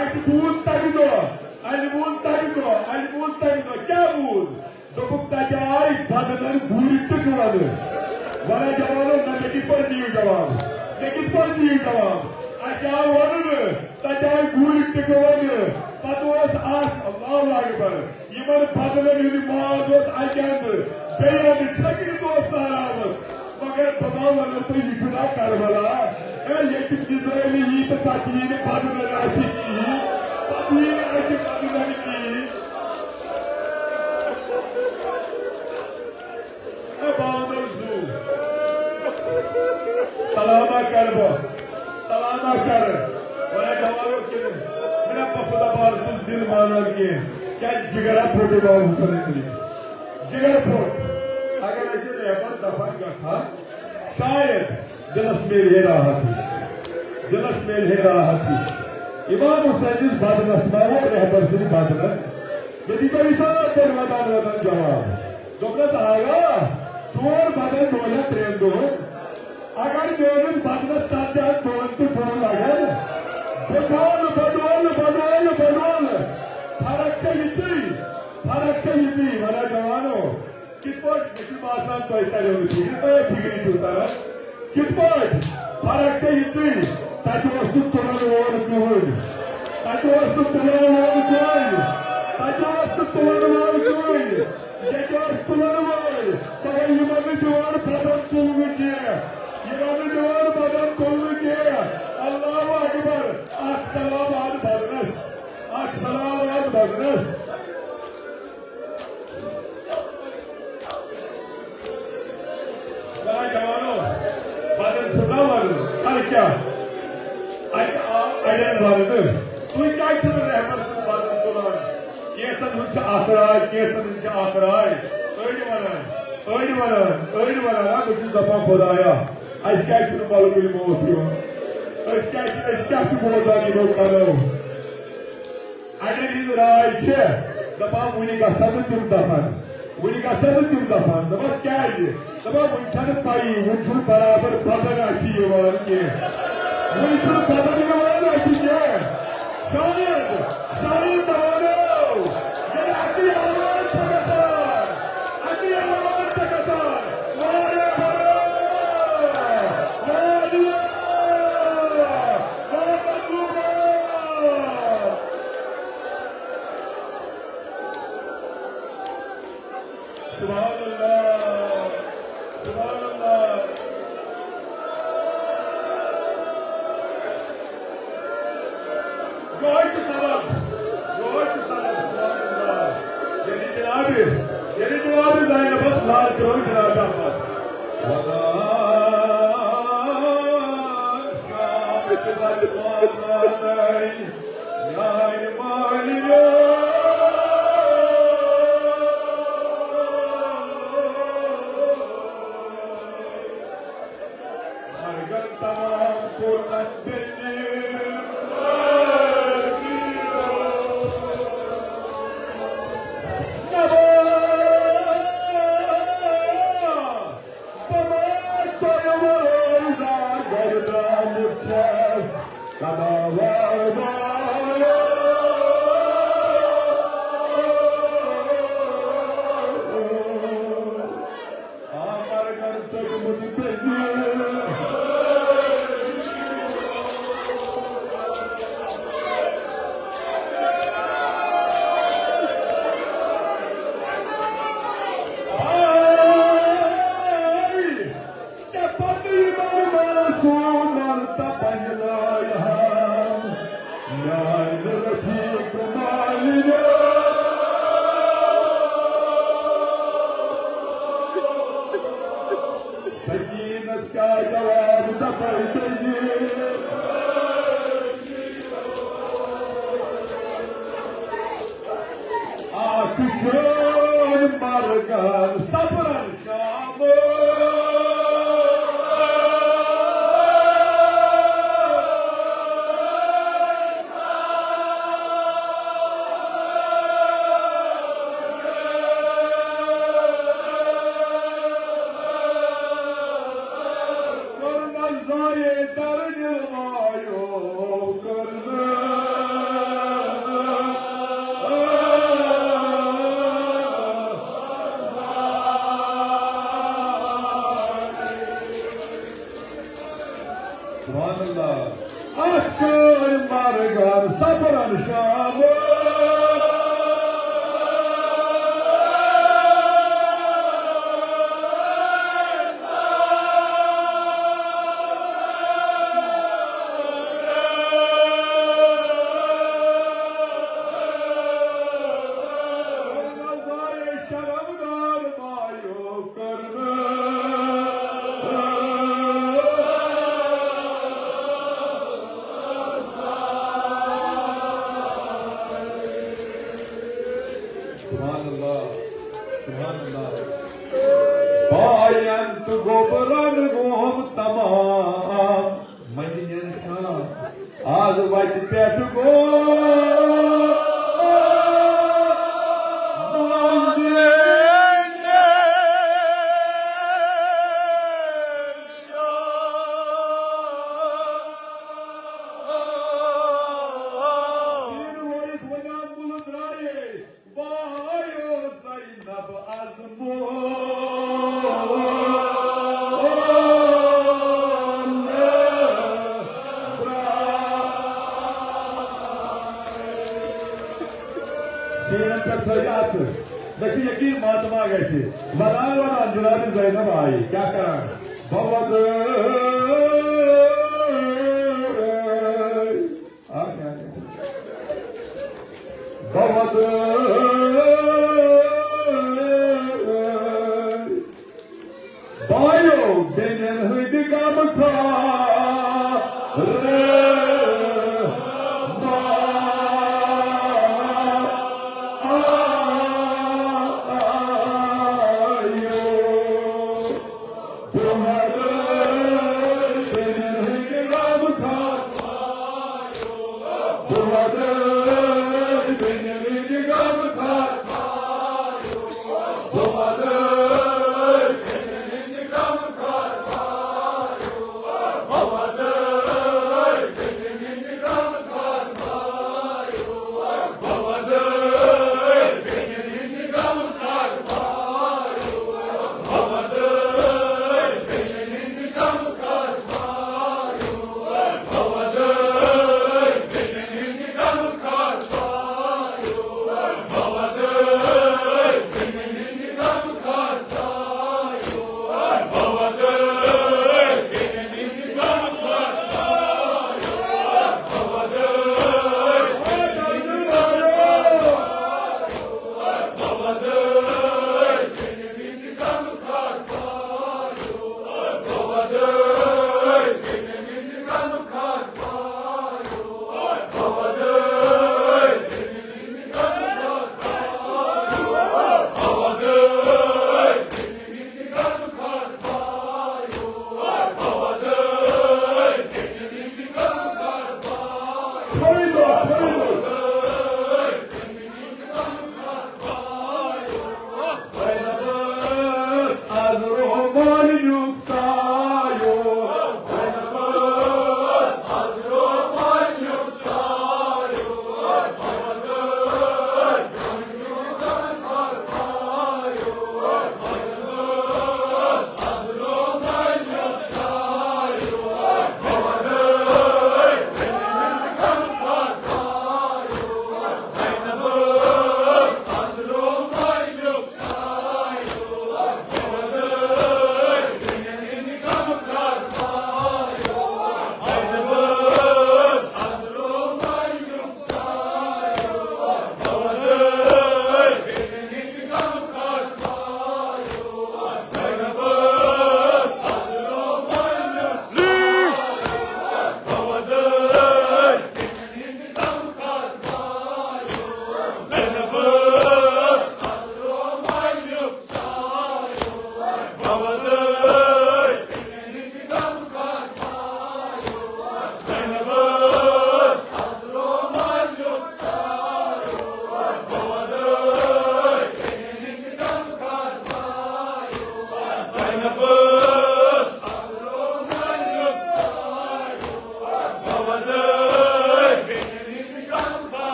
اَسہِ بوٗز تَمہِ دۄہ، اَسہِ بوٗز تَمہِ دۄہ، اَسہِ بوٗز تَمہِ دۄہ۔ کیٛاہ بوٗز؟ دوٚپُکھ، تَتہِ آے بدنَن گُرۍ تہِ ٹُوَنہٕ۔ وَنان جوانو، نہ، مےٚ کِتھ پٲٹھۍ دِیِو جواب؟ مےٚ کِتھ پٲٹھۍ دِیِو جواب؟ اَسہِ آو وَننہٕ، تَتہِ آے گُرۍ تہِ ٹُوَنہٕ۔ پَتہٕ اوس اَکھ، اللہ اکبر، یِمَن بدنَن ہُنٛد ماز اوس اَکہِ اَندٕ، بیٚیہِ اَندٕ چھَکرِ دوس سہراوَس۔ مگر بہٕ ما وَنو تۄہہِ، یہِ چھُنہ کربلا؟ اے، ییٚتہِ مِزرٲیلہِ یی تہٕ پَتہٕ یی نہٕ بدنَن اَتھِ کِہیٖنۍ، پَتہٕ یی نہٕ اَتھِ بدنَن کِہیٖنۍ۔ اے باونل زو۔ سلاما کر بہٕ۔ سلاما کر۔ وَنان جوانو کِنہٕ مےٚ نہ بہٕ خۄدا بار سُنٛد دِل مانان کینٛہہ۔ کیٛازِ جِگرا پھوٚٹُے بابا حسن علی۔ جِگر پھوٚٹ۔ اگر أسۍ ریپر دفعہ گژھان، شاید دِلس میلہِ ہے راحت ہِش۔ دِلس میلہِ ہے راحت ہِش۔ امام حسینس بدنس ما ووت رہبر سٕنٛدِ بدنن۔ مےٚ دیٖتو یہِ جواب، تیٚلہِ ودان ودان جواب۔ دوٚپنس، آغا، چون بدن ڈولیا ترٛٮ۪ن دۄہن۔ اگر میٲنِس بدنس ژتجی ہن دۄہن تہِ دۄہ لگن، بہٕ ڈولہٕ، بہٕ ڈولہٕ، بہٕ ڈولہٕ، بہٕ ڈولہٕ۔ فرق چھےٚ یِژٕے، فرق چھےٚ یِژٕے، ونان جوانو۔ کِتھ پٲٹھۍ؟ مےٚ چھُ باسان، تۄہہِ تَریو نہٕ فِکرِ، تۄہہِ فِکرِ چھُو تَران۔ کِتھ پٲٹھۍ؟ فرق چھےٚ یِژٕے۔ تَتہِ اوس نہٕ تُلن وول کٕہٕنۍ۔ تَتہِ اوس نہٕ تُلن وول کٕہٕنۍ۔ تَتہِ اوس نہٕ تُلن وول کٕہٕنۍ۔ ییٚتہِ اوس تُلن وول۔ مگر یِمن نہٕ دِوان بدن تُلنہٕ کینٛہہ۔ یِمن نہٕ دِوان بدن تُلنہٕ کینٛہہ۔ اللہ اکبر۔ اکھ سلام آز بدنس۔ اکھ سلام آز بدنس۔ وَنان جوانو، بدن چھُ نا وَنُن، اَدٕ کیٛاہ؟ اَتہِ آو اَڑٮ۪ن وَننہٕ، تُہۍ کیٛازِ چھِو نہٕ رحمت سُنٛد بدن تُلان؟ کینٛژن ہٕنٛز چھِ اَکھ راے، کینٛژن ہٕنٛز چھِ اَکھ راے۔ أڑۍ وَنان، أڑۍ وَنان، أڑۍ وَنان، ہا، بہٕ چھُس دَپان، خۄدایا، اَسہِ کیٛازِ چھُنہٕ ملکُل موت یِوان؟ أسۍ کیٛازِ چھِ، أسۍ کیٛاہ چھِ بوزان یِمو کَنو؟ اَڑٮ۪ن ہٕنٛز راے چھےٚ، دَپان، وُنہِ گژھن نہٕ تِم دَفن، وُنہِ گژھن نہٕ تِم دَفن۔ دَپان، کیٛازِ؟ دَپان، وُنہِ چھَنہٕ پَیی، وُنہِ چھُنہٕ برابر بدن اَتھِ یِوان کینٛہہ۔ وُنہِ چھُنہٕ بدن یِوان اَتھِ کینٛہہ۔ شاید، شاید دَپان، ییٚلہِ اَتھِ یِوان چھُ گژھان، اَتھِ یِوان چھُ گژھان، واریاہ بَڑٕ، واریاہ، واریاہ۔ سبحان اللہ، سبحان اللہ۔ یہوے چھُ سبب، یہوے چھُ سبب، سبحان اللہ۔ ییٚلہِ جناب، ییٚلہِ جناب زینبس لال کرو جناب احمد۔ وَدَانَ شَامِ بَدْمَانَيْ۔ میانہِ مالِنہِ۔ مرگن تمام کوٚرنس بیٚنہِ۔ بہٕ ما تۄہہِ وٲے زانٛہہ گرِ درٛامُت چھَس؟ کماوان وٲے۔ آمر کر ژٔٹمٕژ دٔلیٖل۔ آے۔ ژےٚ پتہٕ یِمن معصوٗمن تہٕ پننہِ لایہِ ہن میانہِ رفیق مالِنہِ۔ سکینس کیٛاہ جواب دپے بیٚنہِ؟ اکھ چٲنۍ مرگن صبرن شامس۔ کوٚرنس زایے درنہِ وایو۔ سبحان اللہ۔ اَتھ کٲلۍ مرگن صبرن شامس۔ سبحان اللہ، سبحان اللہ۔ باین تہٕ گوبرن گوم تمام مدنین شام۔ آز وتہِ پٮ۪ٹھ گوٚو مدنین شام۔ تین ؤرِش ونان مُلہٕ درٛایے۔ وایو زینب از مول۔ تھٲیِو اَتھٕ۔ مےٚ چھُ یقیٖن ماتما گژھِ۔ وَدان وَدان جناب زینب آیہِ۔ کیٛاہ کران؟ بہٕ وَدٲے۔ آ، کیٛاہ، کیٛاہ؟ بہٕ وَدٲے۔ بایو بیٚنٮ۪ن ہٕنٛدِ غمہٕ خٲرٕ ما آیو۔ بہٕ وَدٲے بیٚنٮ۪ن ہٕنٛدِ غمہٕ خٲرٕ۔ بہٕ وَدٲے بیٚنٮ۪ن ہٕنٛدِ غمہٕ خٲرٕ۔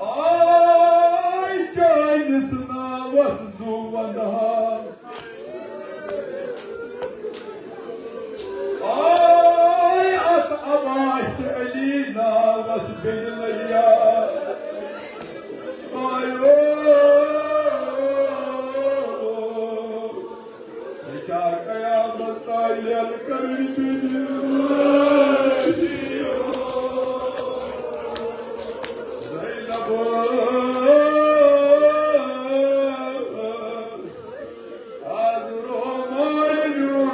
آے چٲنِس ناوَس زُو وَندان۔ آے اَتھ عباس علی ناوَس بِن لٔلیا۔ آیو۔ قیامت تام ییٚلہِ کرن تیٚلہِ زینب، از رومال نیوٗ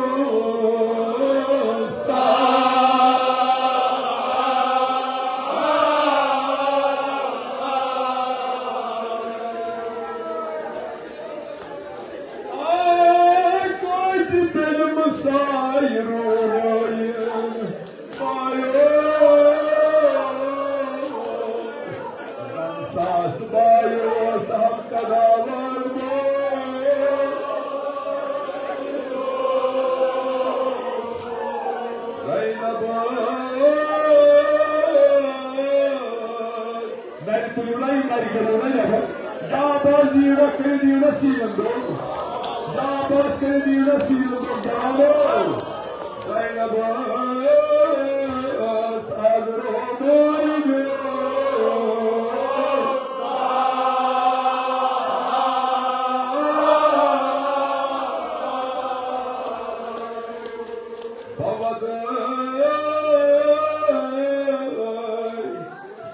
سا۔ آے کٲنٛسہِ بیٚنہِ مسایہِ رووٲیِن پایو۔ زَن ساس بایہِ اوس ہم قضا وار مول۔ زینب۔ نرِ تُلِو نہ، یہِ نرِ کٔرِو نہ یَپٲرۍ۔ یا عباس دِیِو نہ، کٔرِو دِیِو نہ سیٖنَن دوٚگ۔ یا عباس کٔرِو دِیِو نہ سیٖنَن دوٚگ۔ جانو۔ زینب ٲس از رومال میوٗس۔ بہٕ وَدٲے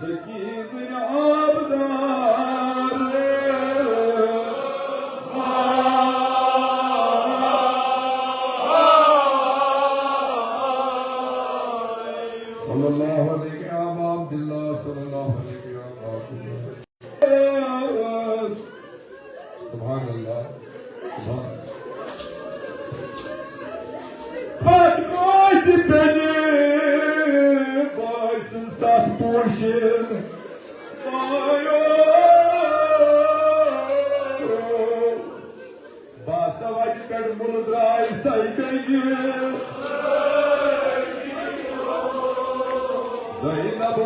سکیٖنٕنۍ آبدار۔ صلی اللہ علیہ یا عبد اللہ، صلی اللہ علیہ یا عبد اللہ۔ سبحان اللہ، سبحان اللہ۔ پتہٕ آسہِ بیٚنہِ بٲے سٕنٛز ستھ پوشہِ۔ آیو۔ باسا وتہِ پٮ۪ٹھ مُلہٕ درٛاے سَے بیٚیہِ۔ زینب۔